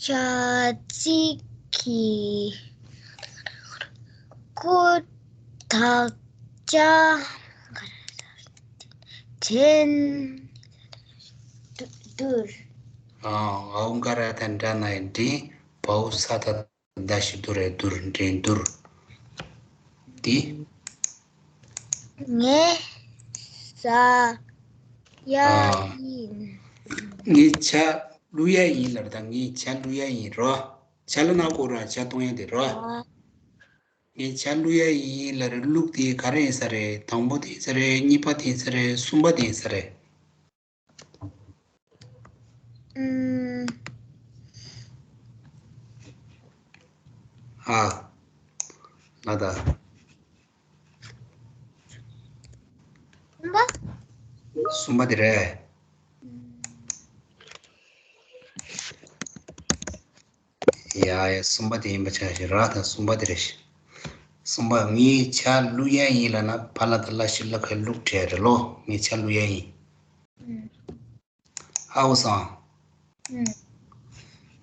བྱ་ཚིག་གི་སྐོར་དག་ཆ་དྲན། བསྡུར། ཨ། འའོ་ག་ར་ད་འདྲ་ན་ཡིན་འདྲི། བའོ་ས་ད་ད་ཞིག་བསྡུར་རེད། བསྡུར། འདྲེན་བསྡུར། འདི། ངས་ཟ་ཡ་ཨ། ཡིན། ངས་ཇ་བླུག་ཡ་ཡིན་ལབ་རེད། ད་ངས་ཇ་བླུག་ཡ་ཡིན་རོ། ཇ་ལ་ན་གོ་ར། ཇ་གཏོང་ཡ་དེ་རོ། ཨ། ངས་ཇ་བླུག་ཡ་ཡིན་ལབ་རེད། བླུག་དེ་ག་རེ་ཡིན་ས་རེད། དང་པོ་དེ་ཡིན་ས་རེད། གཉིས་པ་དེ་ཡིན་ས་རེད། གསུམ་པ་དེ་ཡིན་ས་རེད། ཨུམ། ཨ། ལ་ད། གསུམ་པ། གསུམ་པ་དེ་རེད། ཡ་ཡ། གསུམ་པ་དེ་ཡིན་པ་ཆགས་ཤིག་ར། ད་གསུམ་པ་དེ་རེད་ཤག་གསུམ་པ། ངས་ཇ་བླུག་ཡ་ཡིན་ལབ་ན་ཕ་ལ་ད་ལ་ཤི་ལ་ཁ་བླུག་བྲལ་རེད་ལོ། ངས་ཇ་བླུག་ཡ་ཡིན། ཨ་ཧོ་སང་།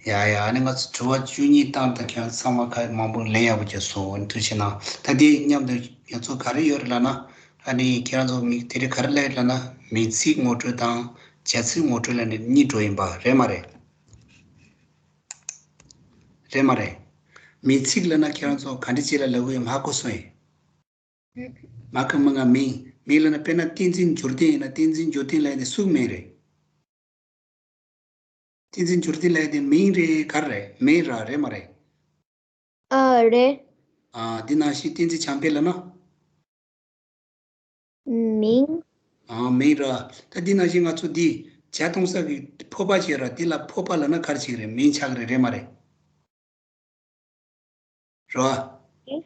ཡ་ཡ། ཨ་ནི་ང་ཚོ་དྲི་བ་བཅུ་གཉིས་བཏང་། ད་ཁྱེད་རང་ཚང་མ་ཁ་མང་པོ་ལན་ཡག་པོ་བརྒྱབ་སོང་། ཨ་ནི་ཐུགས་རྗེ་གནང་། ད་དེ་མཉམ་དུ་ང་ཚོ་ག་རེ་ཡོད་རེད་ལབ་ན། ཨ་ནི་ཁྱེད་རང་ཚོ་མི་དེ་རིང་ག་རེ་ལབ་ཡོད་ལབ་ན། མིང་ཚིག་ངོ་སྤྲོད་དང་བྱ་ཚིག་ངོ་སྤྲོད་ལབ་ནས་གཉིས་འགྲོ་ཡིན་པ་རེད་མ་རེད། རེད་མ་རེད། མིང་ཚིག་ལབ་ན་ཁྱེད་རང་ཚོ་ག་འདྲ་ཅིག་ལ་ལབ་གི་ཡོད་མ་གོ་སོང་ཡིན། ང་ཁ་མི་ང་མིང་། མིང་ལབ་ན་དཔེར་ན་བསྟན་འཛིན་འབྱོར་ལྡན་ཡིན་ན་བསྟན་འཛིན་འབྱོར་ལྡན་ལབ་ཡ་དེ་སུའི་མིང་རེད། བསྟན་འཛིན་འབྱོར་ལྡན་ལབ་ཡ་དེ་མིང་རེད་ག་རེ་རེད། མིང་ར་རེད་མ་རེད། ཨ་རེད། ཨ་འདི་ནང་བཞིན་བསྟན་འཛིན་བྱམས་པ་ལབ་ན། མིང་། ཨ་མིང་ར། ད་འདི་ནང་བཞིན་ང་ཚོ་འདི་ཇ་འཐུང་ས་གི་ཕོར་པ་ཅིག་ཡོད་ར། འདི་ལ་ཕོར་པ་ལབ་ན་ག་རེ་ཅིག་རེད། མིང་ཆགས་ཀྱི་རེད། རེད་མ་རེད། རེད་བ། ཨེ།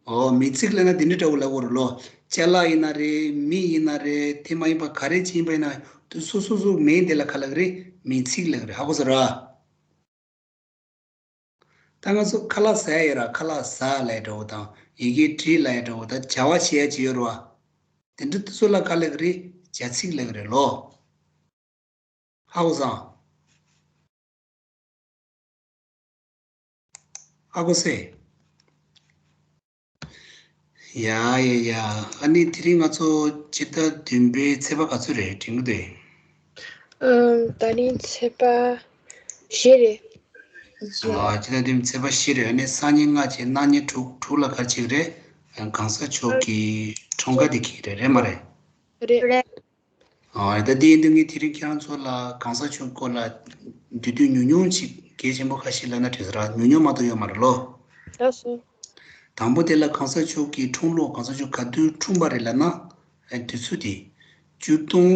ཨོ་མིང་ཚིག་ལབ་ན་འདི་འདྲ་འདྲ་བོ་ལབ་དགོས་རེད་ལོ། ཅ་ལག་ཡིན་ན་རེད། མི་ཡིན་ན་རེད། དེ་མ་ཡིན་པ་ག་རེ་ཅིག་ཡིན་པ་ཡིན་ན་དེ་སོ་སོ་སོ་མིང་དེ་ལ་ག་ལབ་ཀྱི་རེད། མིང་ཚིག་ལབ་ཀྱི་རེད། ཧ་གོ་སོང་ར། ད་ང་ཚོ་ཁ་ལག་ཟ་ཡ་ཡོད་ར། ཁ་ལག་ཟ་ལབ་ཡ་འདྲ་བོ་དང་ཡི་གེ་འབྲི་ལབ་ཡ་འདྲ་བོ་དང་བྱ་བ་བྱེད་ཡ་ཅིག་ཡོད་རེད་བ། དེ་འདྲ་དེ་ཚོ་ལ་ག་ལབ་ཀྱི་རེད། བྱ་ཚིག་ལབ་ཀྱི་རེད་ལོ། ཧ་གོ་སོང་། ཧ་གོ་སོང་། ཡ་ཡ་ཡ། ཨ་ནི་དེ་རིང་ང་ཚོ་སྤྱི་ཟླ་བདུན་པའི་ཚེས་པ་ག་ཚོད་རེད་དྲན་གྱི་འདུག་ཨམ། ད་རིང་ཚེས་པ་བཞི་རེད། ཨ་སྤྱི་ཟླ་བདུན་པའི་ཚེས་པ་བཞི་རེད། ཨ་ནི་སང་ཉིན་ལྔ་བཅས་གནངས་ཉིན་དྲུག་དྲུག་ལ་ག་རེ་བྱེད་ཀྱི་རེད། གང་ཟག་མཆོག་གི་འཁྲུངས་སྐར་དེ་འཁེལ་རེད། རེད་མ་རེད། རེད། རེད། ཨ་ད་དེ་ཡིན་དུས་ངས་དེ་རིང་ཁྱེད་རང་ཚོ་ལ་གང་ཟག་མཆོག་སྐོར་ལ་བསྡུས་བསྡུས་ཉུང་ཉུང་ཅིག་གལ་ཆེན་པོ་ཁ་ཤས་ལབ་ན་དྲན་སོང་ར། ཉུང་ཉུང་མ་གཏོགས་ཡོད་མ་རེད་ལོ། ལགས་སོ། དང་པོ་དེ་ལ་གང་ཟག་མཆོག་གི་འཁྲུངས་ལོ། གང་ཟག་མཆོག་ག་དུས་འཁྲུངས་པ་རེད་ལབ་ན། ཨ་དུས་ཚོད་དེ། ཆིག་སྟོང་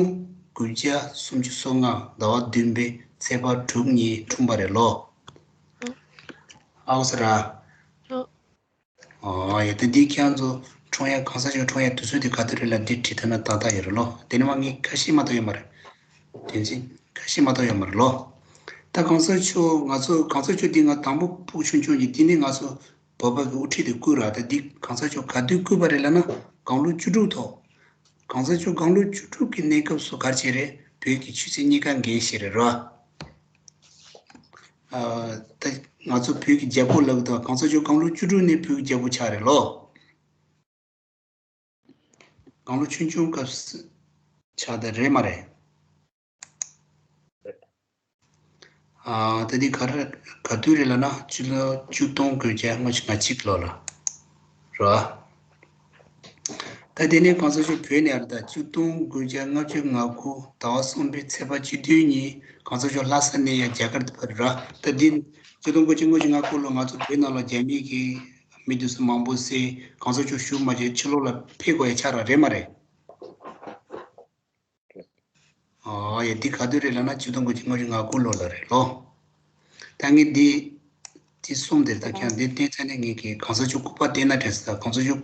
དགུ་བརྒྱ་སུམ་ཅུ་སོ་ལྔ་ཟླ་བ་བདུན་པའི་ཚེས་པ་དྲུག་ཉིན་འཁྲུངས་པ་རེད་ལོ། ཨ་ཧོ་སོང་ར། ཨོ། ཨོ་ཡ། ད་འདི་ཁྱེད་རང་ཚོ་འཁྲུངས་ཡ་གང་ཟག་མཆོག་འཁྲུངས་ཡ་དུས་ཚོད་དེ་ག་དུས་རེད་ལབ་འདི་བྲིས་ཐུབ་ན་ཏག་ཏག་ཡོད་རེད་ལོ། དེ་ནས་མ་ངས་ཁ་ཤས་མ་གཏོགས་ཡོད་མ་རེད། དོན་ཚན་ཁ་ཤས་མ་གཏོགས་ཡོད་མ་རེད་ལོ། ད་གང་ཟག་མཆོག་ང་ཚོ་གང་ཟག་མཆོག་འདི་ང་དང་པོ་ཕྲུ་གུ་ཆུང་ཆུང་གི་འདི་ནི་ང་ཚོ་བོད་པ་གི་དབུ་ཁྲིད་དེ་བསྐོས་ར། ད་འདི་གང་ཟག་མཆོག་ག་དུས་བསྐོས་པ་རེད་ལབ་ན་སྒང་ལོ་བཅུ་དྲུག་ཐོག་གང་ཟག་མཆོག་སྒང་ལོ་བཅུ་དྲུག་གི་གནས་སྐབས་སུ་ག་རེ་བྱས་རེད། བོད་ཀྱི་ཆོས་སྲིད་གཉིས་ཀ་འགན་བཞེས་རེད་ར། ཨ་ད་ང་ཚོ་བོད་ཀྱི་རྒྱལ་པོ་ལབ་ཀྱི་འདུག་གང་ཟག་མཆོག་སྒང་ལོ་བཅུ་དྲུག་ནས་བོད་ཀྱི་རྒྱལ་པོ་ཆགས་རེད་ལོ། སྒང་ལོ་ཆུང་ཆུང་སྐབས་སུ་ཆགས་ད་རེད་མ་རེད། ཨ་ད་འདི་ག་རེ་ག་དུས་རེད་ལབ་ན་སྤྱི་ལོ་ཆིག་སྟོང་དགུ་བརྒྱ་ལྔ་བཅུ་ང་གཅིག་ལོ་ལ་རེད། ད་དེ་ནས་གང་ཟག་མཆོག་བོད་ནས་ཨ་རེད། ད་ཆིག་སྟོང་དགུ་བརྒྱ་ལྔ་བཅུ་ང་དགུ་ཟླ་བ་གསུམ་པའི་ཚེས་པ་བཅུ་བདུན་ཉིན་གང་ཟག་མཆོག་ལྷ་ས་ནས་ཡར་རྒྱ་གར་དུ་ཕེབས་ར། ད་འདི་ཆིག་སྟོང་དགུ་བརྒྱ་ལྔ་བཅུ་ང་དགུ་ལོ་ང་ཚོ་བོད་ནང་ལ་རྒྱ་མི་གིས་མི་འདུག་ས་མང་པོ་བསད། གང་ཟག་མཆོག་བཞུགས་མ་བྱས་ཕྱི་ལོགས་ལ་ཕེབས་དགོས་ཡ་ཆགས་ར། རེད་མ་རེད། ཨོ་ཡ། འདི་ག་དུས་རེད་ལབ་ན་ཆིག་སྟོང་དགུ་བརྒྱ་ལྔ་བཅུ་ང་དགུ་ལོ་ལ་རེད་ལོ། ད་ངས་འདི་འདི་གསུམ་དེར་ད་ཁྱེད་རང་འདི་བལྟས་ཚར་ནས་ངས་ཀྱི་གང་ཟག་མཆོག་སྐུ་པར་བལྟས་ན་དྲན་སོང་། ད་གང་ཟག་མཆོག་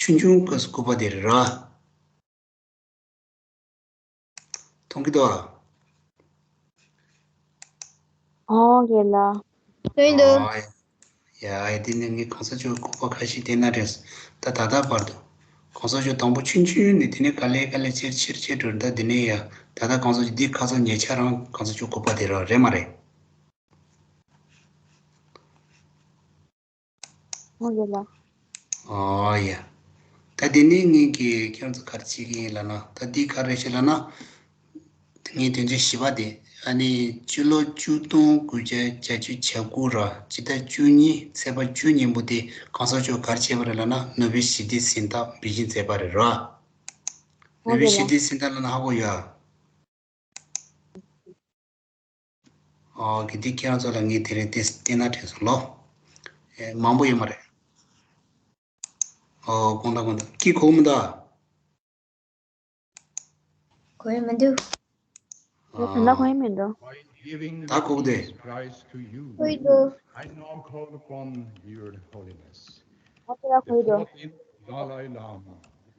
ཆུང་ཆུང་སྐབས་སུ་སྐུ་པར་དེ་རེད་ར། མཐོང་གི་འདུག་ཨ། ཨོ་རྒན་ལགས། ལྷོད་འདུག་ཨ་ཡ་ཡ། དེ་ནས་ངས་གང་ཟག་མཆོག་སྐུ་པར་ཁ་ཤས་བལྟས་ན་དྲན་སོང་། ད་ད་ལྟ་བར་དུ་གང་ཟག་མཆོག་དང་པོ་ཆུང་ཆུང་ནས་དེ་ནས་ག་ལེ་ག་ལེ་ཆེར་ཆེར་ཆེར་འགྲོ། ད་དེ་ནས་ཡ་ད་ལྟ་གང་ཟག་མཆོག་འདི་ཁ་སང་ཉེ་ཆར་རང་གང་ཟག་མཆོག་སྐུ་པར་དེ་རང་རེད་མ་རེད། ཨོ་རྒན་ལགས། ཨོ་ཡ། ད་དེ་ནས་ངས་ཀྱི་ཁྱེད་ཚོ་ག་རེ་བྱེད་ཀྱི་ཡིན་ལབ་ན། ད་འདི་ག་རེ་བྱེད་ལབ་ན། ངས་དོན་ཚན་བཞི་པ་དེ། ཨ་ནི་སྤྱི་ལོ་ཆིག་སྟོང་དགུ་བརྒྱ་བརྒྱད་ཅུ་གྱ་དགུ་ར་སྤྱི་ཟླ་བཅུ་གཉིས་ཚེས་པ་བཅུ་ཉིན་པོ་དེ་གང་ཟག་མཆོག་ག་རེ་བྱས་པ་རེད་ལབ་ན་ནོ་བེལ་ཞི་བདེའི་གཟེངས་རྟགས་འབུལ་བཞེས་མཛད་པ་རེད་ར། ནོ་བེལ་ཞི་བདེའི་གཟེངས་རྟགས་ལབ་ན་ཧ་གོ་ཡོད་ཨ། ཨོ་གི་འདི་ཁྱེད་རང་ཚོ་ལ་ངས་དེ་རིང་དེ་བལྟས་ན་དྲན་སོང་ལོ། ཨེ་མང་པོ་ཡོད་མ་རེད། ཨོ་དགོངས་དག་དགོངས་དག་སྐད་གོ་མི་འདུག་ཨ། གོ་ཡི་མི་འདུག་ཨ། ད་གོ་ཡི་མི་འདུག་ད་གོ་གི་འདུག་གོ་ཡི་འདུག་ཨ་ད་གོ་ཡི་འདུག Dalai Lama,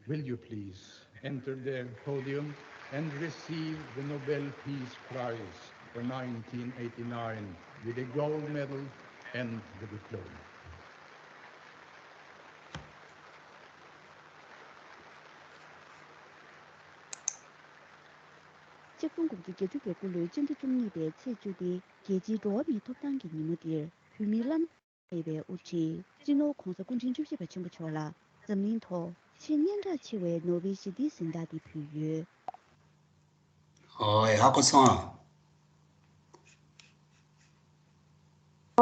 will you please enter the podium and receive the Nobel Peace Prize for nineteen eighty-nine with a gold medal and the diploma. ཆིག་སྟོང་དགུ་བརྒྱ་བརྒྱད་ཅུ་གྱ་དགུ་ལོའི་སྤྱི་ཟླ་བཅུ་གཉིས་པའི་ཚེས་བཅུ་སྟེ་རྒྱལ་སྤྱིའི་འགྲོ་བ་མིའི་ཐོབ་ཐང་གི་ཉིན་མོ་འདིར་བོད་མིའི་བླ་ན་མེད་པའི་དབུ་ཁྲིད་སྤྱི་ནོར་༧གོང་ས་སྐུ་ཕྲེང་བཅུ་བཞི་པ་ཆེན་པོ་མཆོག་ལ་འཛམ་གླིང་ཐོག་ཆེས་སྙན་གྲགས་ཆེ་བའི་ནོ་བེལ་ཞི་བདེའི་གཟེངས་རྟགས་འདི་ཕུལ་ཡོད། ཨོ་ཡ་ཧ་གོ་སོང་།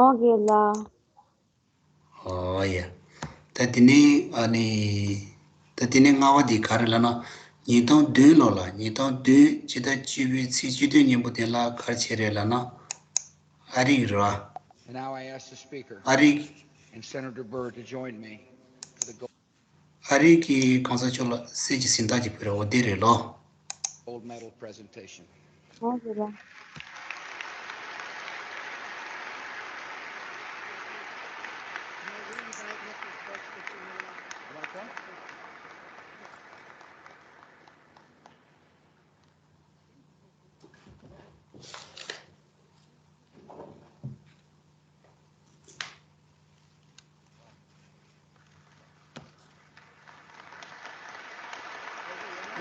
ཨོ་རྒན་ལགས། ཨོ་ཡ། ད་དེ་ནས་ཨ་ནི། ད་དེ་ནས་ལྔ་བ་འདི་ག་རེ་ལབ་ན། ཉིས་སྟོང་བདུན་ལོ་ལ་ཉིས་སྟོང་བདུན་ཕྱི་ཟླ་བཅུ་པའི་ཚེས་བཅུ་བདུན་ཉིན་མོ་དེ་ལ་ག་རེ་བྱས་རེད་ལབ་ན། ཨ་རིག་རེད་བ། And now I ask the Speaker ཨ་རིག and Senator Byrd to join me for the gold. ཨ་རིག་གི་གོང་ས་མཆོག་ལ་གསེར་གྱི་གཟེངས་རྟགས་ཀྱི་ཕུལ་རེད། འོ་དེ་རེད་ལོ། Gold medal presentation. ཨོ་རྒན་ལགས།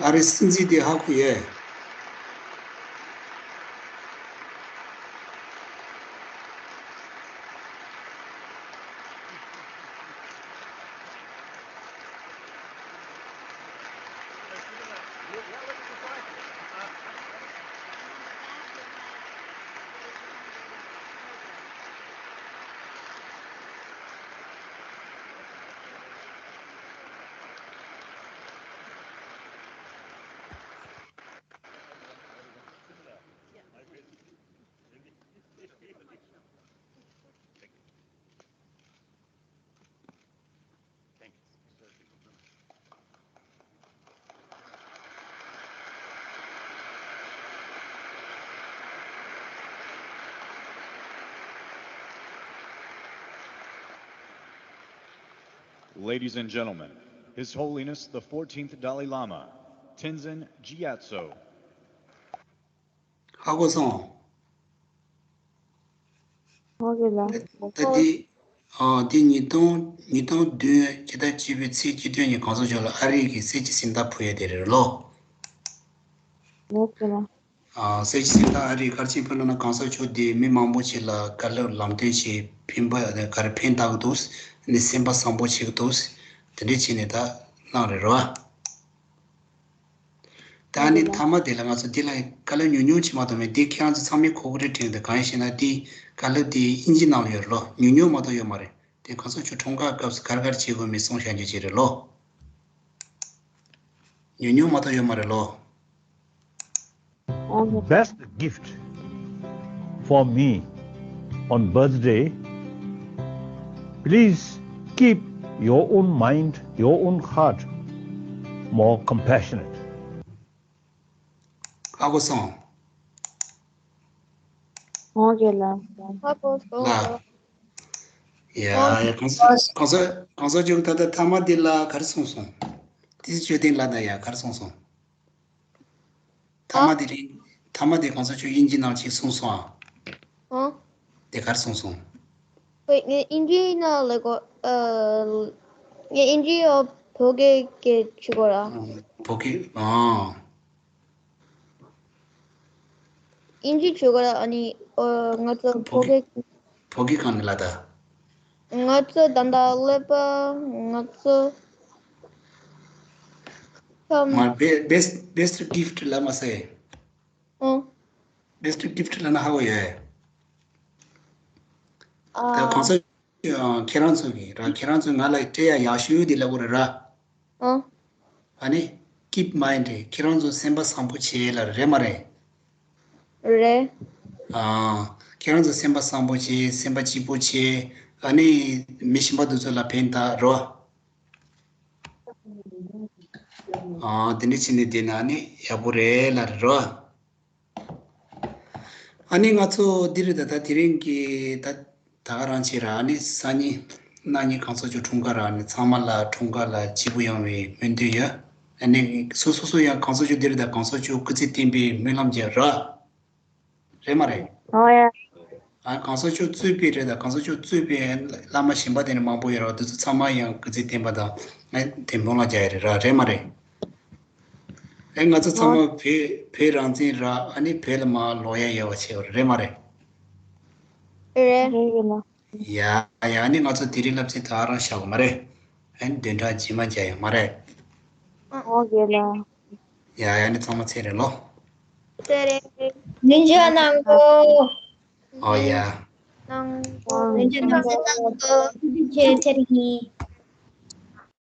ཨ་རིའི་སྲིད་འཛིན་དེ་ཧ་གོ་ཡས། Ladies and gentlemen, His Holiness the fourteenth Dalai Lama, Tenzin Gyatso. ཧ་གོ་སོང་། ཧོ་གི་ལ། ད་འདི་ཨ་འདི་ཉིས་སྟོང་ཉིས་སྟོང་བདུན་ཕྱི་ཟླ་བཅུ་པའི་ཚེས་བཅུ་བདུན་ཉིན་གོང་ས་མཆོག་ལ་ཨ་རི་གི་གསེར་གྱི་གཟེངས་རྟགས་ཕུལ་ཡས་དེ་རེད་ལོ། ཧོ་གི་ལ། ཨ་གསེར་གྱི་གཟེངས་རྟགས་ཨ་རི་ག་རེ་བྱས་ཕུལ་ལབ་ན། གོང་ས་མཆོག་འདི་མི་མང་པོ་ཞིག་ལ་བཀའ་སློབ་ལམ་སྟོན་བྱས། ཕན་པ་ག་རེ་ཕན་བཏགས་ཀྱི་འདུག་ནི་སེམས་པ་བཟང་པོ་བྱེད་ཀྱི་འདུག་དེ་འདྲས་བྱས་ནས་ད་གནང་རེད་རོ། ད་ནི་མཐའ་མ་དེ་ལ་ང་ཚོ་འདི་ལ་བཀའ་སློབ་ཉུང་ཉུང་ཅིག་མ་གཏོགས་མེད། འདི་ཁྱེད་རང་ཚོ་ཚང་མས་གོ་གི་རེད་དྲན་འདུག་གང་ཡིན་ཞེ་ན་འདི་བཀའ་སློབ་འདི་དབྱིན་ཇི་ནང་ལ་ཡོད་རེད་ལོ། ཉུང་ཉུང་མ་གཏོགས་ཡོད་མ་རེད། དེ་གོང་ས་མཆོག་འཁྲུངས་སྐར་སྐབས་སུ་ག་རེ་ག་རེ་བྱེད་དགོས་མིན་གསུངས་བཞག་རྒྱུ་ཅིག་རེད་ལོ། ཉུང་ཉུང་མ་གཏོགས་ཡོད་མ་རེད་ལོ། Best gift for me on birthday, please keep your own mind, your own heart more compassionate. ཧ་གོ་སོང་། ཧོ་གི་ལ། ལ། ཡ་ཡ་གོང་ས་གོང་ས་གོང་ས་མཆོག་ད་ལྟ་མཐའ་མ་འདི་ལ་ག་རེ་གསུངས་སོང་། ཏི་སི་ཅོ་ཏིང་ལ་ད་ཡ་ག་རེ་གསུངས་སོང་། མཐའ་མ་དེ་རིང་མཐའ་མ་དེ་གོང་ས་མཆོག་དབྱིན་ཇི་ནང་ཅིག་གསུངས་སོང་ཨ། ཨོ། དེ་གར་གསུངས་སོང་། ངས་དབྱིན་ཇི་ནང་ལ་གོ་ཨ། ངས་དབྱིན་ཇི་ཡོ་བོད་སྐད་སྐད་ཆུ་གོ་ར། བོད་སྐད་ཨང་། དབྱིན་ཇི་ཆུ་གོ་ར་ཨ་ནི་ཨོ་ང་ཚོ་བོད་སྐད། བོད་སྐད་གང་ནས་ལ་ད། ང་ཚོ་ད་ལྟ་ཀླད་པ་ང་ཚོ། ཁམས། མ་best best gift ལ་མ་ཟེར། ཨོ། best gift ལ་ན་ཧ་གོ་ཡོད། ད་གོང་ས་ཁྱེད་རང་ཚོ་གི་ར་ཁྱེད་རང་ཚོ་ང་ལ་སྤྲད་ཡ་ཡག་ཤོས་དེ་ལབ་དགོས་རེད་ར། ཨོ། ཨ་ནི་keep mind རེད། ཁྱེད་རང་ཚོ་སེམས་པ་བཟང་པོ་བྱེད་ལ་རེད་མ་རེད། རེད། ཨ། ཁྱེད་རང་ཚོ་སེམས་པ་བཟང་པོ་བྱེད། སེམས་པ་སྐྱིད་པོ་བྱེད། ཨ་ནི་མི་གཞན་པ་དེ་ཚོ་ལ་ཕན་ཐོགས་རོ། ཨ། དེ་འདྲ་བྱས་ནས་བསྡད་ན་ནི་ཡག་པོ་རེད་ལབ་རེད་རོ། ཨ་ནི་ང་ཚོ་འདི་རེད་ད། ད་དེ་རིང་གི་ད་ད་ག་རང་བྱས་ར། ཨ་ནི་སང་ཉིན་གནངས་ཉིན་གོང་ས་མཆོག་འཁྲུངས་སྐར་ར། ཨ་ནི་ཚང་མ་ལ་འཁྲུངས་སྐར་ལ་སྐྱིད་པོ་ཡོང་བའི་སྨོན་འདུན་ཡོད། ཨ་ནི་སོ་སོ་སོ་ཡང་གང་ཟག་མཆོག་འདི་རེད་ད། གང་ཟག་མཆོག་སྐུ་ཚེ་བརྟན་པའི་སྨོན་ལམ་རྒྱག་ར། རེད་མ་རེད། ཨོ་ཡ། ཨ་གང་ཟག་མཆོག་གཙོས་པའི་རེད་ད། གང་ཟག་མཆོག་གཙོས་པའི་བླ་མ་གཞན་པ་དེ་ནི་མང་པོ་ཡོད་ར། དེ་ཚོ་ཚང་མ་ཡང་སྐུ་ཚེ་བརྟན་པ་དང་ཨ་དེ་སྨོན་ལམ་རྒྱག་ཡ་རེད་ར། རེད་མ་རེད། ཨེ་ང་ཚོ་ཚང་མ་བོད་བོད་རང་བཙན་ར། ཨ་ནི་བོད་ལ་མར་ལོག་ཡ་ཡོད་པ་བྱས་པ་རེད་མ་རེད། རེད། རེད་ལ། ཡ་ཡ། ཨ་ནི་ང་ཚོ་དེ་རིང་བསླབ་ཚན་ད་རང་བཞག་གོ་མ་རེད། ཨ་ནི་བདུན་ཕྲག་རྗེས་མ་མཇལ་ཡོང་མ་རེད། ཨོ་རྒན་ལགས། ཡ་ཡ། ཨ་ནི་ཚང་མ་ཚེ་རིང་ལོ། ཚེ་རིང་། ཉིན་ཆ་ནང་གོ། ཨོ་ཡ། ནང་ཨོ། ཉིན་ཆ་ནང་གོ། ཚེ་རིང་།